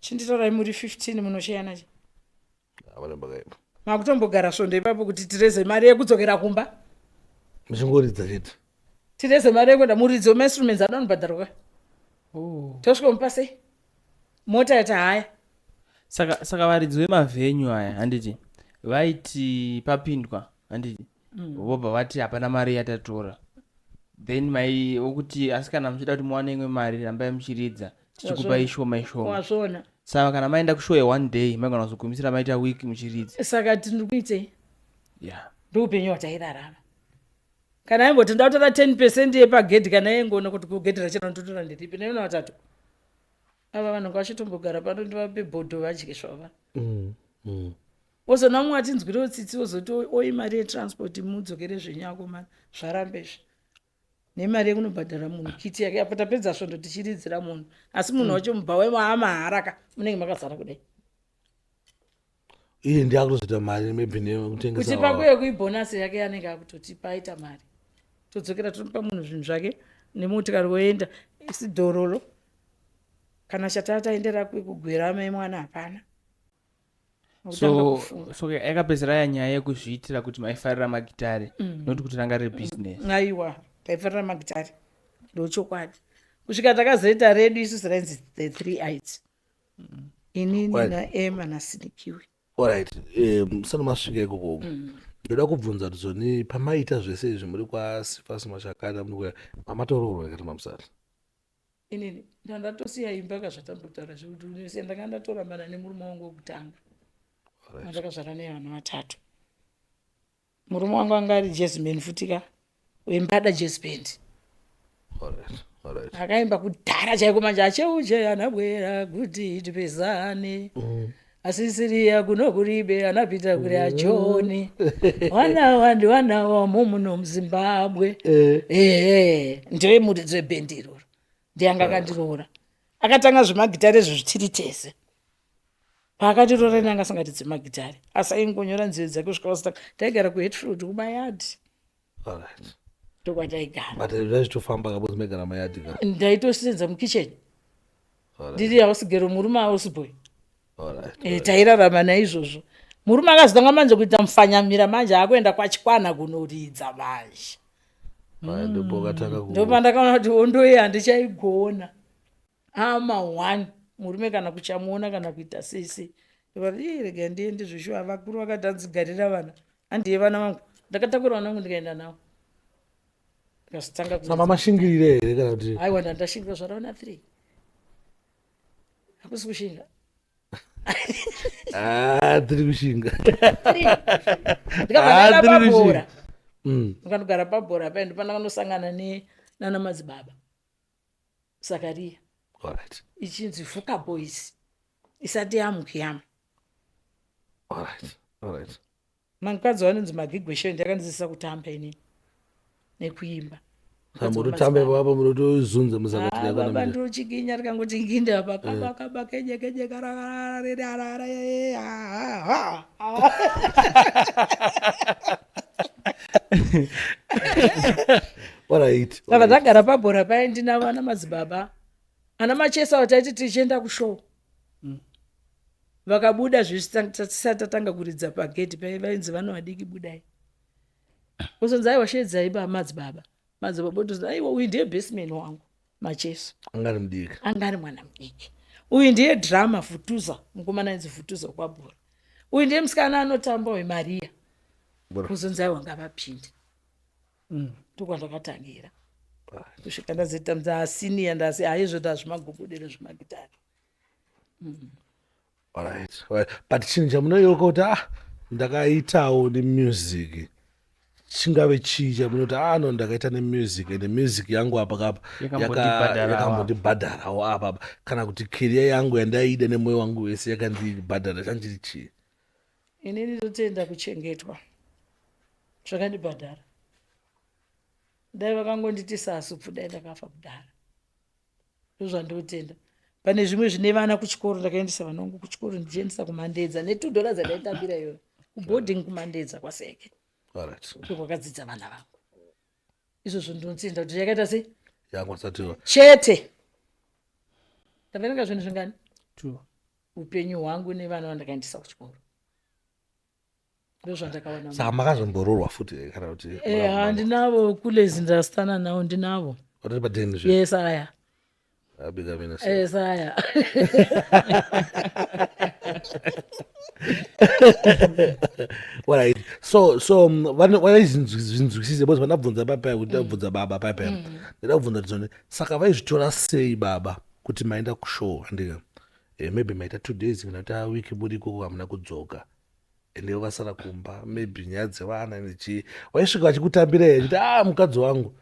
Chinditorai muri 15 munosheyana chi. Havana pakaipa. Makutombogara svondo ipapo kuti tireze mari yekudzokera kumba. Muchingoridza chete. Tireze mari yekuenda muridzi wemainstruments anoda kunobhadharwa. Oh. Tosvikomupa sei? Mota yati haya. Saka varidzi vemavhenyu aya handiti vaiti papindwa handiti vobva vati hapana mari yatatora, then mai vokuti asi kana muchida kuti muwane imwe mari rambai muchiridza tichikupai shoma ishoma. Wazviona. Saka kana maenda kushow yeone day maigona kuzogumisira maita week muchiridza. Saka tiri kuitei? Yeah. Ndoupenyu hwatairarama. Kana aimboti ndakutora 10% yepagedhi, kana aingoona kuti kugedhi rachena ndotora ndiripi neona vatatu ava vanhu ngavachitombogara pano ndivape bhodho vadye zvava. Wozona mumwe atinzwirewo tsitsi wozoti oi mari yetransport mudzokere zvenyu akomana zvarambe izvi nemari yekunobhadhara munhu kiti yake apo tapedza svondo tichiridzira munhu asi munhu wacho mubhawa maamaharaka munenge makazara kudai. Iye ndiye akutozoita mari maybe nekutengesa. Kuti pakuye kuibhonasi yake yanenge akutotipa aita mari todzokera tomupa munhu zvinhu zvake nemotikari woenda isi dhororo kana chatata taendera kugwera amai mwana hapana. Kutanga So kufunga. So yakapedzera ya nyaya yekuzviitira kuti maifarira magitare, not kuti ranga riri business. Aiwa, taifarira magitare ndochokwadi kusvika takazoita redu isusu rainzi the three ites, inini naEmma naSinikiwe. Alright, musana masvika ikoko ndoda kubvunza kuti zoni pamaita zvese izvi muri kwaSifasi Mashakada muri kwa mamatoroorwa kana mamusati? Inini ndandatosiya imba kazvatambotaura zvekuti unosiya ndanga ndatorambana nemurume wangu wekutanga wandakazvara naye vana vatatu. Murume wangu anga ari jazzman futi ka wembada jazz band. Alright, alright. Akaimba kudhara chaiko manje acheuje anabwera kuti tipezane asisiriya kuno kuribe anapita kuri ajoni wana wandi wana wamo muno muZimbabwe. Ehe, ndiye muridzi webhendi iroro ndiyanga akandiroora. Akatanga zvemagitare izvo zvichiri tese. Paakatiroora ini anga asingatidzi magitare asi aingonyora nziyo dzake kusvika wasitanga. Taigara kuHatfield kumayadhi. Ndokwataigara. But zvazvitofamba kabozi maigara mayadhi ka? Ndaitosenza mukitchen ndiri house girl, murume house boy. Alright. Tairarama naizvozvo. Murume akazotanga manje kuita mufanyamira manje akuenda kwaChikwana kunoridza manje. Ndopokatanga ku Ndopandakaona kuti hondo iyi handichaigona ama one murume kana kuchamuona kana kuita sei sei. Ndikati, "Ii, rega ndiende zveshuwa." Vakuru vakati anzigarira vana handiye vana vangu. Ndakatakura vana vangu ndikaenda navo ndikazotanga Saka mashingirire here kana kuti? Aiwa, ndandashingira zvaraona three hakusi kushinga. Ah, tiri kushinga. Ndikabva Ah, ndaenda tiri pabhora. kushinga. Ndikanogara pabhora paye ndopandakanosangana nana madzibaba Zakariya. Ichinzi Vuka Boys isati yamukuyama. Alright. Alright. Mukadzi wanonzi Magigweshe ndiakandidzidzisa kutamba inini nekuimba. Saka murotamba ipapo murotozunza muzakati. Ah, baba, ndochikinya rikangoti nginde apa kaba kaba keje keje kara re, ha, ha. Saka tagara pabhora paye ndina vana madzibaba ana Machesa vataiti tichienda kushow vakabuda zvisati tatanga kuridza pagedhi paye vainzi vana vadiki budai kuzonzi aiwa shedzai ba madzibaba. Madzibaba otozi aiwa uyu ndiye bassman wangu Macheso. Anga ari mudiki. Anga ari mwana mudiki. Uyu ndiye drummer Futuza, mukomana ainzi Futuza kwabhora. Uyu ndiye musikana anotamba weMaria. Kuzonzi aiwa ngavapinde. Ndokwandakatangira kusvika ndazoita ndasiniya ndasi haizvo ndazvimagobodero zvemagitari. Alright. But chinhu chamunoyeuka kuti ah ndakaitawo nemusic chingave chii chamunoti ah no ndakaita nemusic ende music yangu apa kapa Yakambondibhadharawo. Yakambondibhadharawo apa apa kana kuti career yangu yandaida nemwoyo wangu wese yakandibhadhara chanchiri chii? Inini ndotenda kuchengetwa zvakandibhadhara. Dai vakangonditi sasupfu dai ndakafa kudhara. Ndozvandotenda. Pane zvimwe zvine vana kuchikoro ndakaendesa vana vangu kuchikoro ndichiendesa kuMandedza ne2 dollar dzandaitambira iyoyo kuboarding kuMandedza kwaSeke. Ndokwakadzidza vana vangu. Izvozvo ndinotenda kuti yakaita sei. Yangu asati Chete. Ndaverenga zvinhu zvingani? Two. Upenyu hwangu nevana vandakaendesa kuchikoro, ndozvandakaona. Saka makazomboroorwa futi here, kana kuti? Eh, handinavo kulezi, ndasitana navo, ndinavo. Watoti padeni zve? Yes, aya. Abika mina. Yes, aya. Alright, so vaizvinzwisise because vandabvunza papaya kuti ndabvunza baba papaya, ndida kubvunza kuti zone saka vaizvitora sei baba kuti maenda kushow, handika? Maybe maita 2 days kana kuti a week muri ikoko, hamuna kudzoka, ende vasara kumba, maybe nyaya dzevana nechii. Vaisvika vachikutambira here kuti, "Ah, mukadzi wangu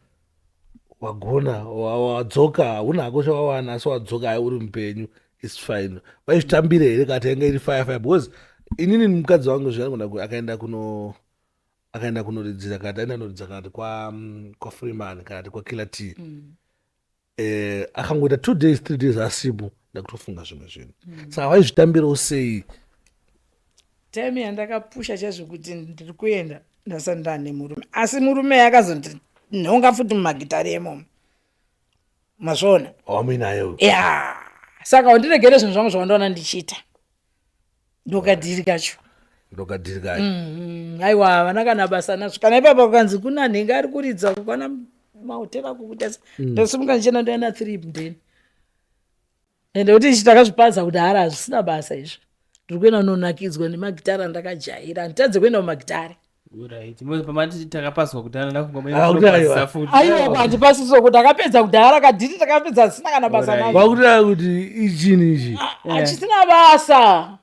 wagona, wadzoka, hauna hako chawawana, asi wadzoka, hai, uri mupenyu, it's fine"? Vaizvitambira here kati yanga iri fire fire? Because inini mukadzi wangu zvianogona akaenda kunoridzira, kana aenda kunoridza, kana kuti kwaFreeman, kana kuti kwaKiller T, akangoita 2 days, 3 days asipo, ndakutofunga zvimwe zvinhu. Saka vaizvitambirawo sei? Time yandakapusha chaizvo kuti ndiri kuenda, ndasati ndane murume, asi murume akazondinhonga futi mumagitari emomo, mazviona? Wamuinayo? Ya, saka wandiregere zvinhu zvangu zvawandaona ndichiita, ndokadhiri kacho. Ndokadhiri kacho. Aiwa, havana kana basa nazvo. Kana ipapa kukanzi kuna nhenga ari kuridza kukwana mahotera kukuita, ndosimuka ndichienda, ndoenda three mudheni, ende kuti ichi takazvipadza kudhara, hazvisina basa izvi. Ndiri kuenda kunonakidzwa nemagitari andakajaira, handitadze kuenda kumagitari. Right, pamati takapaswa kudhara, ndafunga Ah, kuti aiwa. futi. Aiwa, handipasiso kuti takapedza kudhara, kadhiri takapedza, zvisina kana basa Alright. nazvo. Wakuti kuti ichini ichi? Hachisina basa.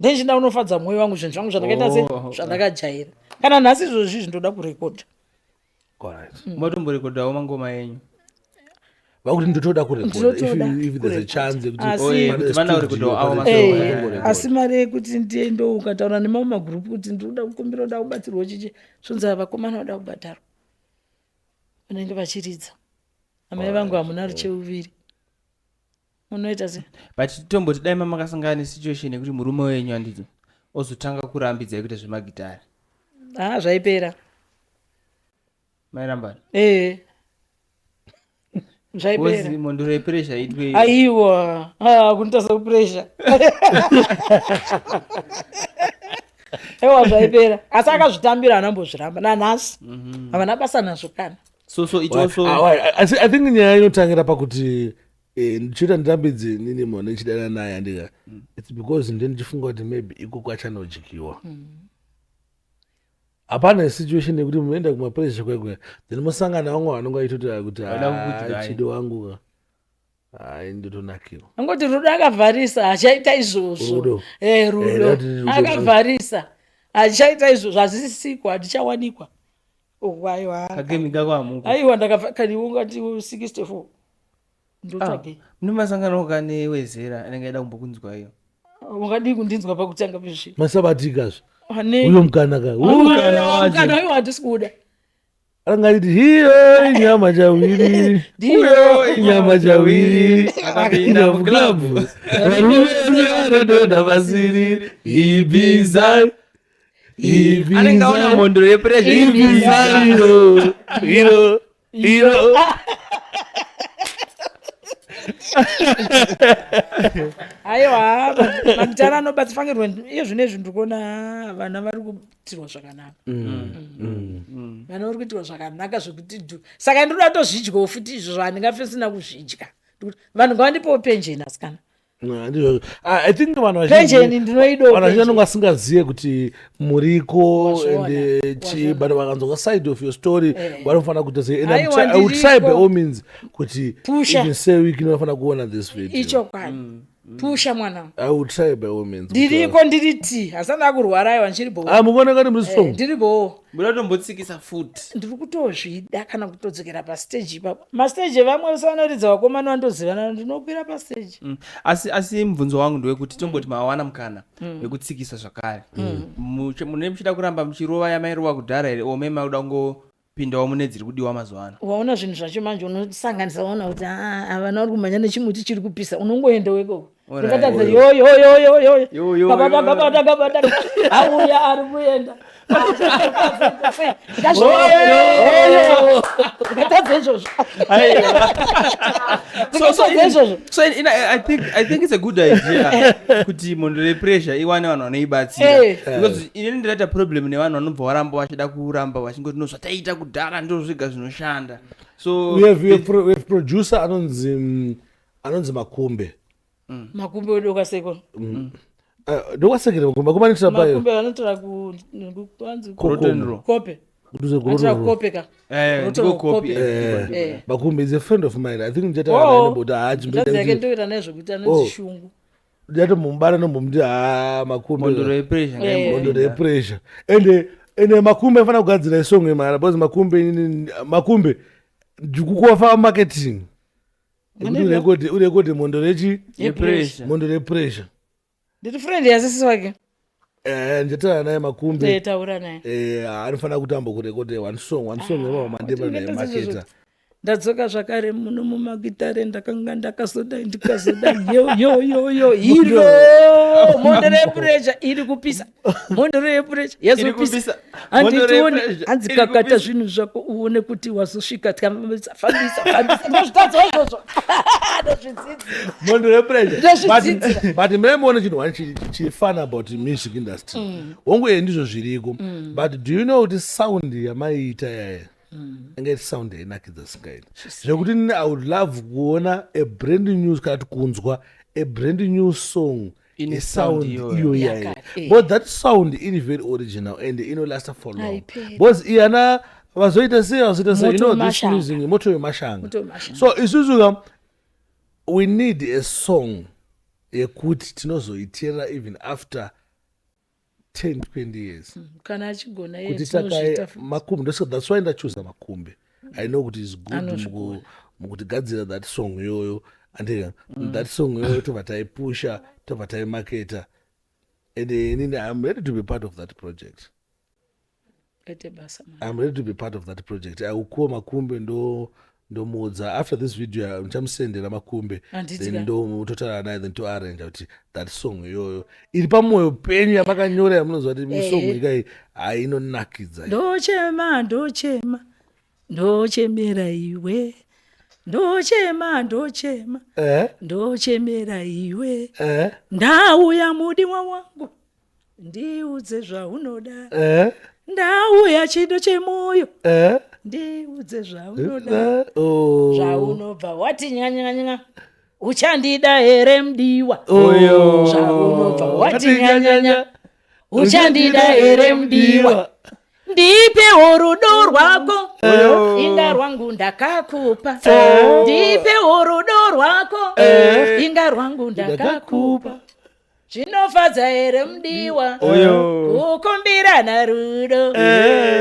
Ndechinda unofadza mwoyo wangu, zvinhu zvangu zvandakaita se Oh. zvandakajaira. Kana nhasi izvozvi izvi ndoda kurekodha. Alright. Matomborekodhawo mangoma enyu? Vakuti ndotoda kurekodha. Ndinotoda If there's a kurekodha. chance yekuti Asi- Oh, yeah, kuti vana kurekodhawo avo masongo, Eh, asi mari yekuti ndiende, ukataura nemamwe magurupu kuti ndinoda kukumbira, uda kubatsirwa chichi, zvonzi vakomana vada kubhadharwa vanenge vachiridza. Amai vangu, hamuna rucheuviri, unoita se But tomboti dai mamakasangana nesituation yekuti murume wenyu, handiti, ozotanga kurambidzai kuita zvemagitari? Ha, zvaipera. Mairambana? Ee, zvaipera. Mondoro yepressure itwe. Aiwa, kunoita sekupressure. Aiwa, zvaipera, asi akazvitambira, haanambozviramba nanhasi. Havana basa nazvo kana. So it also Asi I think nyaya inotangira pakuti ndichiita ndirambidze nini munhu ndichidana naye, handika? It's because ndiye ndichifunga kuti maybe ikoko achanodyiwa. Hapana situation yekuti munoenda kumapressure kwekwe, then mosangana vamwe vanonge vachitoti kuti Vada kukudyai. "Ah, chido wangu ka, hai, ndotonakirwa." Angoti rudo akavharisa, hachaita izvozvo. Rudo. Rudo. That rudo. Akavharisa, hachaita izvozvo, hazisisikwa, handichawanikwa. Oh, aiwa. Kagemi kako hamuko. Aiwa, ndakabva kani, ungati 64, ndotsvagei? Mune masangano kanewezera anenge aida kumbokunzwa iyo. Ungadii kundinzwa pakutanga pezvi? Masabatikazve. Ane- Uyo mukana ka. Mukana wacho. Mukana iwo handisi kuda. Anga achiti, "Hiyo inyama chawiri." Ndiyo. Inyama chawiri. Akapinda muclub. Varume vanodonha pasiriri, ibizai. Anenge aona mhondoro yepressure. Ibizai, iro iro iro. Aiwa, magitara anobatsifangirwa. Iye zvino izvi ndiri kuona vana vari kuitirwa zvakanaka. Vana vari kuitirwa zvakanaka zvekuti dhu. Saka ndinoda kutozvidyawo futi izvozvo, handingafi ndisina kuzvidya. Ndikuti vanhu ngavandipewo penjeni, asikana. Ndizvozvo. Ah, I think vanhu Penjeni ndinoidawo. vanhu vazhinji Penjeni. vanonge vasingazive kuti muriko. Wazviona, And chi wazviona. but vakanzwa side of your story, vanofanira kuita sei? And Aiwa, I would try by ndiriko. all means kuti Pusha. even say week inofanira kuona this video. Ichokwadi, pusha mwana. I would try by all means. Ndiriko, ndiri ti hasani akurwara. Aiwa, ndichiri bho. Ah, mukuoneka kuti muri strong. Ndiri bho. Muda kutombotsikisa futi. Ndiri kutozvida, kana kutodzokera pastage ipapo, mastage evamwe vanoridza vakomana vandozivana, ndinokwira pastage. Asi mubvunzo wangu ndewekuti tomboti mawana mukana wekutsikisa zvakare, mune muchida kuramba muchirova yamairova kudhara here, or meme makuda kungopindawo mune dziri kudiwa mazuva ano? Waona zvinhu zvacho manje, unosanganisa, waona kuti, "Ah, havana uri kumhanya nechimuti chiri kupisa," unongoendawo ikoko. Ndingatadza yo yo yo yo yo. Yo, yo, Kabata yo. kabata kabata. Auya ari kuenda. Ndingatadza izvozvo. Ndingatadza izvozvo. So in, I think it's a good idea kuti Mhondoro Yepressure iwane vanhu vanoibatsira, Eh. because inini ndinoita problem nevanhu vanobva varamba vachida kuramba vachingoti, "No, zvataita kudhara ndo zvega zvinoshanda." So We have producer anonzi Makumbe. Makumbe wedu wakasekwa. Ndokwasekere Makumbe, Makumbe anoitira payo. Makumbe vanotora ku kwanzi Rotten Row. Kope. Kudhuze Anotora kuRotten Row. kope ka. Ndiko kopi. Kope. Makumbe is a friend of mine. I think Oh. ndichataura Mukadzi yake haachimboita ndoita naye zvokuti Oh. anonzi Shungu. ndatomumbara nombomuti, ha, Makumbe. Mhondoro Yepressure Mhondoro Yepressure, ende Makumbe anofanira kugadzira isong yemahara, because Makumbe Makumbe ndikukuwafa marketing yekuti urekodi Mhondoro yechi Yepressure. Mhondoro Yepressure. Nditi friend yasisi wake. Ndichataura naye Makumbe. Taura naye. Anofanira kuti ambokurekodhe one song yemamandeba naimaketa. Ndadzoka zvakare muno mumagitare, ndakanga ndakazodai, ndikazodai, yo yo yo yo, hiro Mhondoro Yepressure iri kupisa, Mhondoro Yepressure Iri yazopisa. kupisa. Mhondoro Handitioni. Yepressure Hanzi iri kakata kupisa. zvinhu zvako uone kuti wazosvika. Fambisa, fambisa, fambisa, ndozvitadza izvozvo, ndozvidzidza. Mhondoro Yepressure. Ndozvidzidzira. But munoimboona chinhu one chifun about music industry, hongu, ndizvo zviriko, but do you know kuti sound yamaiita yaya inga iti sound yainakidza singaiti, zvekuti inini I would love kuona a brand new, kana kuti kunzwa a brand new song Ine yesound sound iyoyo. iyo yaya, Yakare, but that sound iri very original and inolasta for long, Haiperi. because iyana vazoita sei, vazoita sei, you Moto know this wemashanga. music, moto wemashanga. Moto wemashanga. So isusu ka, we need a song yekuti tinozoiteerera even after 10 20 years. Kana achigona iye, Kuti takai tinozviita futi. Makumbe, that's why ndachuza Makumbe. I know kuti is good Anozvigona. mukutigadzira that song iyoyo, and that song iyoyo tobva taipusha, tobva taimaketa, and inini I'm ready to be part of that project. Aite basa, man. I'm ready to be part of that project. I will call Makumbe, ndomuudza after this video, ndichamusendera Makumbe. Handiti Then ka. ndototaura naye, then toarrange kuti that song iyoyo iri pamwoyo penyu yamakanyora, yamunoziva kuti musong ikai hainonakidza. Ndochema, ndochema, ndochemera iwe, ndochema, ndochema, ndochemera iwe. Ndauya mudiwa wangu, ndiudze zvaunoda. Ndauya chido chemwoyo, ndiudze zvaunoda. Oh. Zvaunobva wati nyanyanya, uchandida here mudiwa? Oyo. Zvaunobva wati nyanyanya, uchandida here mudiwa? Ndipewo rudo rwako, inga rwangu ndakakupa. Ndipewo rudo rwako, inga rwangu ndakakupa. Zvinofadza here mudiwa Oyo. kukumbirana rudo?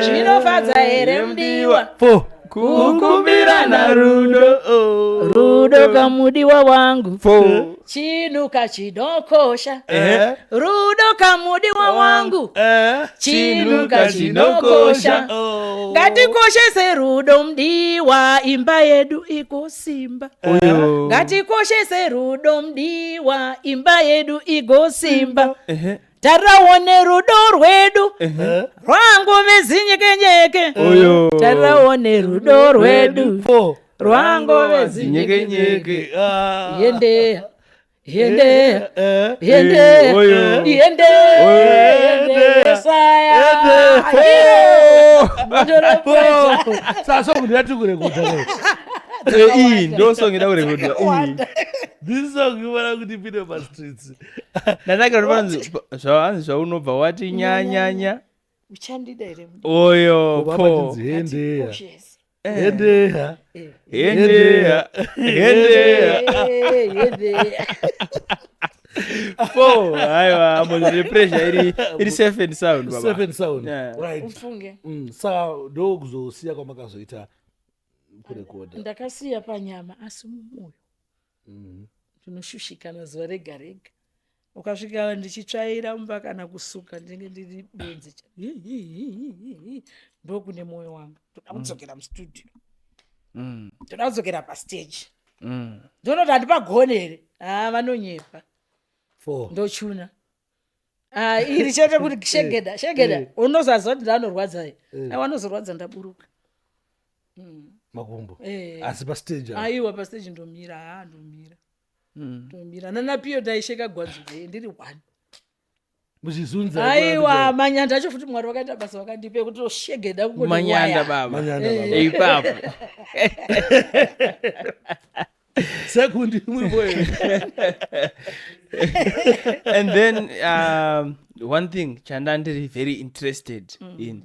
Zvinofadza here mudiwa Four. Kukumbirana rudo? Oh. Rudo kamudiwa wangu, Four. chinhu kachinokosha. Rudo kamudiwa wangu, chinhu kachinokosha. Oh. Ngatikoshese rudo mudiwa, imba yedu igosimba. Oyo. Ngatikoshese rudo mudiwa, imba yedu igosimba. Ehe. Tariraone rudo rwedu rwangove zinyekenyeke. Oyo. Tariraone rudo rwedu Four. rwangove zinyekenyeke. Nyekenyeke. Ah. Yendeya, yendeya, yendeya, Oyo. yendeya, yendeya, saya. Saka song ndinati kurekodha. Iyi ndo song ida kurekodwa iyi. This song inofanira kuti ipinde pastreets. Ndanakira kuti panonzi zvaanzi zvaunobva wati nyanyanya. Uchandida here? Oyo. Four. Vapachinzi hendeya, hendeya. Hendeya, hendeya. Yendeya. Four. Aiwa, Mhondoro Yepressure iri safe and sound, baba. Safe and sound. Yeah. Right. Ufunge. Saka ndokuzosiya kwamakazoita kurekodha? Ndakasiya panyama, asi mumwoyo ndinoshushikana zuva rega rega. Ukasvika ndichitsvaira mumba kana kusuka, ndinenge ndiri benzi, ndokune mwoyo wangu, ndoda kudzokera mustudio, ndoda kudzokera pastage. Ndonoti handipagone here? Ha, vanonyepa. Four. Ndochuna. Ah, iri chete kuti shegeda shegeda. Unozaziva kuti ndanorwadza. Aiwa, anozorwadza ndaburuka. Makumbo. Eh. Asi pastage apa. Aiwa, pastage ndomira. Ha, ndomira. Ndomira nanapiyo ndaisheka gwanzu ndiri one. Muchizunza. Aiwa, manyanda acho futi, Mwari vakaita basa, vakandipe kuti oshegeda kungoti Manyanda waya. baba. Manyanda baba. Ipapo. Sekundi muripo. And then one thing chandandiri very interested in,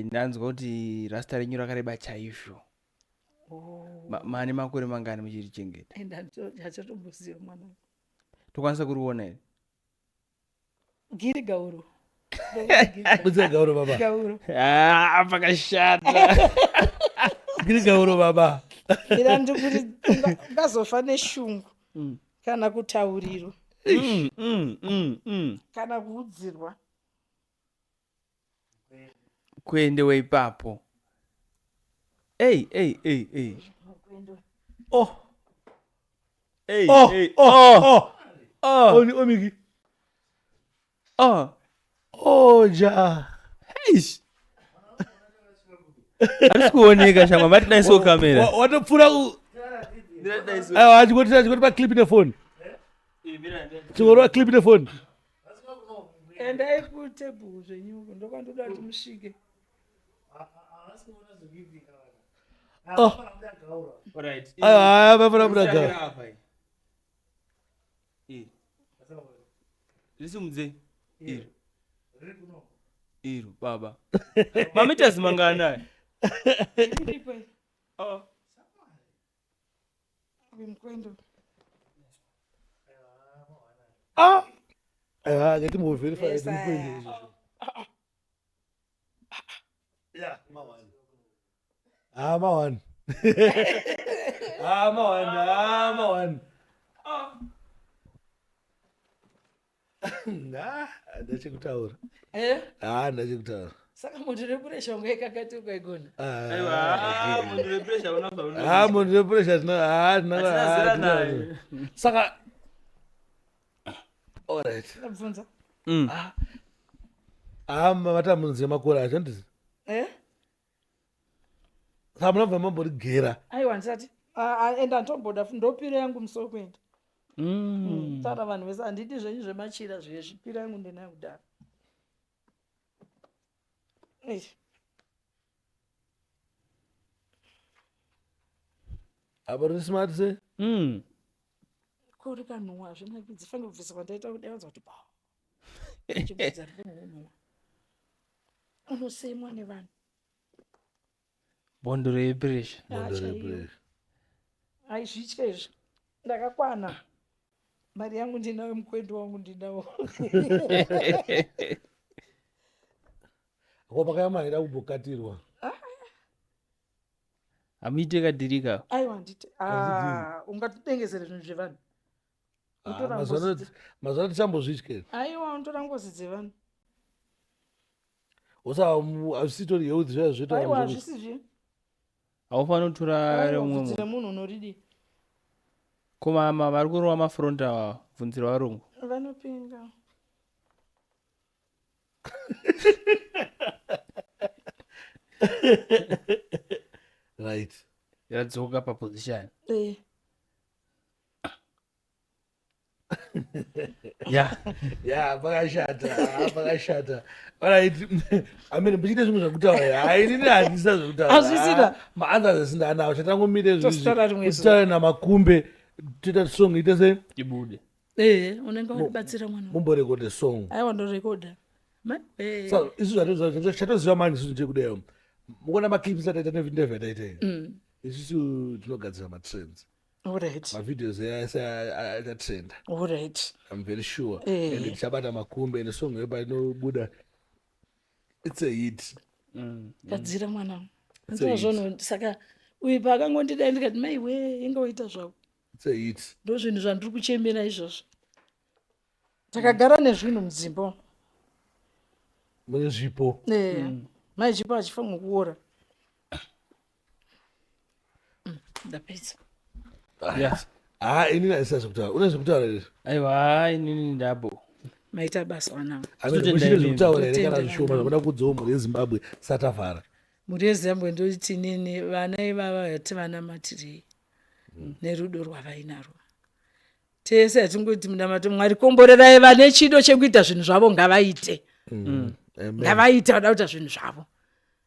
ndanzwa kuti rasta renyu rakareba chaizvo. Mane makore mangani muchirichengeta? Ende hachatomboziva mwana. Tokwanisa kuriona here? Giri gauro. Budza gauro baba. Gauro. Ah, pakashata. Giri gauro baba. Ira ndikuti ungazofa neshungu kana kutaurirwa kana kuudzirwa. Kuendewe ipapo. Ei, ei, ei, ei. Oh. Ei, Oh, ei. oh, oh. Oh, Oni omiki. oh. Oh ja. Eish. Harisi kuoneka shamwa, matidaiso kamera. Watopfura ku. Aiwa, achingoti pa clip nefoni. Chingori pa clip nefoni. Endai kutebhuru zvenyu uko, ndokwandoda kuti musvike. Oh. Aiwa, aiwa, pafuna buda gauro. Risimudze iro iro baba, mameters mangani aya? Iripo. Oh. Uyu mukwendo. Ah. Aiwa, ngatimbovherify. Yes, Mukwende aya. izvozvo. Yeah, mawani. Ah, mawani. Ah, mawani. Ah, mawani. Ah, ndachekutaura. Eh? Ah, ndachekutaura. Saka moto repuresha unga ikakati ukaigona. Aiwa, munhu wepressure una zvaunozwa. Ah, munhu wepressure tina, ah, tina, Hatina ah, zera tina. naye. Saka alright. Ndabvunza. Ah, matamunzi makore acho handisi. Eh? Saka munobva mamborigera. Aiwa, ndisati. Ah, ah, ende handitomboda, ndopira yangu musoro kuenda. Taura vanhu vese, handidi zvenyu zvemachira zvezvi, pira yangu ndinayo kudhara. Eish. Apa riri smart se? Ko rikanhuhwa hazvinakidzi, fange kubvisa kwandaita kudai, vanza kuti ba chibvisa rikanhuhwa, unosemwa nevanhu. Bondo repressure. Ah, Bondo chaiyo. repressure. Aizvitya izvi, ndakakwana, mari yangu ndinayo, mukwendo wangu ndinawo. Ko pakayama haida kumbokatirwa. Hamuite kadhirika. Aiwa, handiti. Ah, ungatidengezere zvinhu zvevanhu. Ah, Unotora mazuva ngozi ano mazuva ano tichambozvitye. Aiwa, unotora ngozi dzevanhu. Usa hazvisitori health zviya zvoita. Aiwa, hazvisi zve. Haufaniri kutora Aiwa, remumwe bvudzi munhu. remunhu unoridii? Ko mama vari kurova mafront ava, bvunzi revarungu? Vanopinga. Right. Yadzoka paposition. Eh. Ya. Ya, pakashata. Ah, pakashata. Alright, amene muchiite zvimwe zvekutaura. Hai, inini handisa zvekutaura. Hazvisina? Maanswers asina anawo, chatangomire. Tositaura rimwe zuva. Kutaura namakumbe, toita song ite se. Ibude. Eh, unenge wandibatsira mwana wangu. Mumborekodhe song. Aiwa, ndorekodha. So isu chatoziva manje isusu ndechekudayo, mukuona maclips ataita nevhindevhe ataita, isusu tinogadzira matrends. Alright. Mavideos ese achatrenda. Alright. I'm very sure. Eh. And tichabata makumbe, ende song yopa inobuda, it's a hit. Gadzira mwana wangu. It's a hit. Ndozvono saka uyu paakangondidai ndikati maiwe, inge waita zvako. It's a hit. Ndo zvinhu zvandiri kuchemera izvozvo, takagara nezvinhu mudzimba umu. Mune zvipo. Eh, mai chipo achifanirwa kuora. Ndapedza. Yeah. Ha, inini handisina zvekutaura. Une zvekutaura here? Aiwa, inini ndabo. Maita basa wanangu. Muchine zvekutaura here kana zvishoma zvamuda kudzowo mhuri yeZimbabwe satavhara? Mhuri yeZimbabwe ndoti nini vana ivava hativanamatirei nerudo rwavainarwo. Tese hatingoti munamato Mwari komborerai vane chido chekuita zvinhu zvavo ngavaite. Ngavaite vada kuita zvinhu zvavo.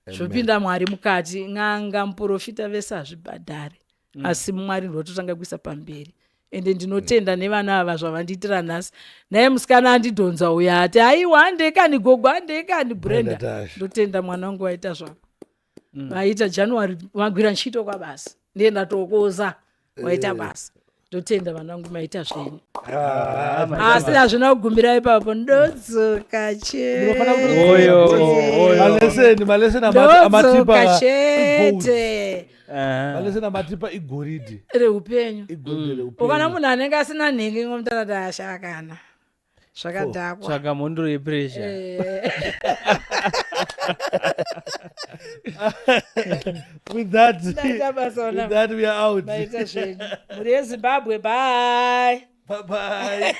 Zvopinda Mwari mukati, n'anga, muprofita vese hazvibhadhare. Asi Mwari ndototanga kuisa pamberi. Ende ndinotenda nevana ava zvavandiitira nhasi. Naye musikana andidhonza uya ati aiwa handekani gogo handekani Brenda. Ndotenda mwana wangu waita zvako. Vaita January magwira nchito kwabasa. Ndiye ndatokoza waita basa. Ndotenda vana vangu maita zvenyu. Asi hazvina kugumira ipapo ndodzoka chete. Maleseni amatipa chete. Maleseni amatipa igoridhe reupenyu. Ukaona munhu anenge asina nhingi ngomutana ashakana. Zvakadhakwa. Tsvaga mhondoro yepressure. With that, with that we are out. Maita zvenyu. Mhuri yeZimbabwe, bye. Bye bye.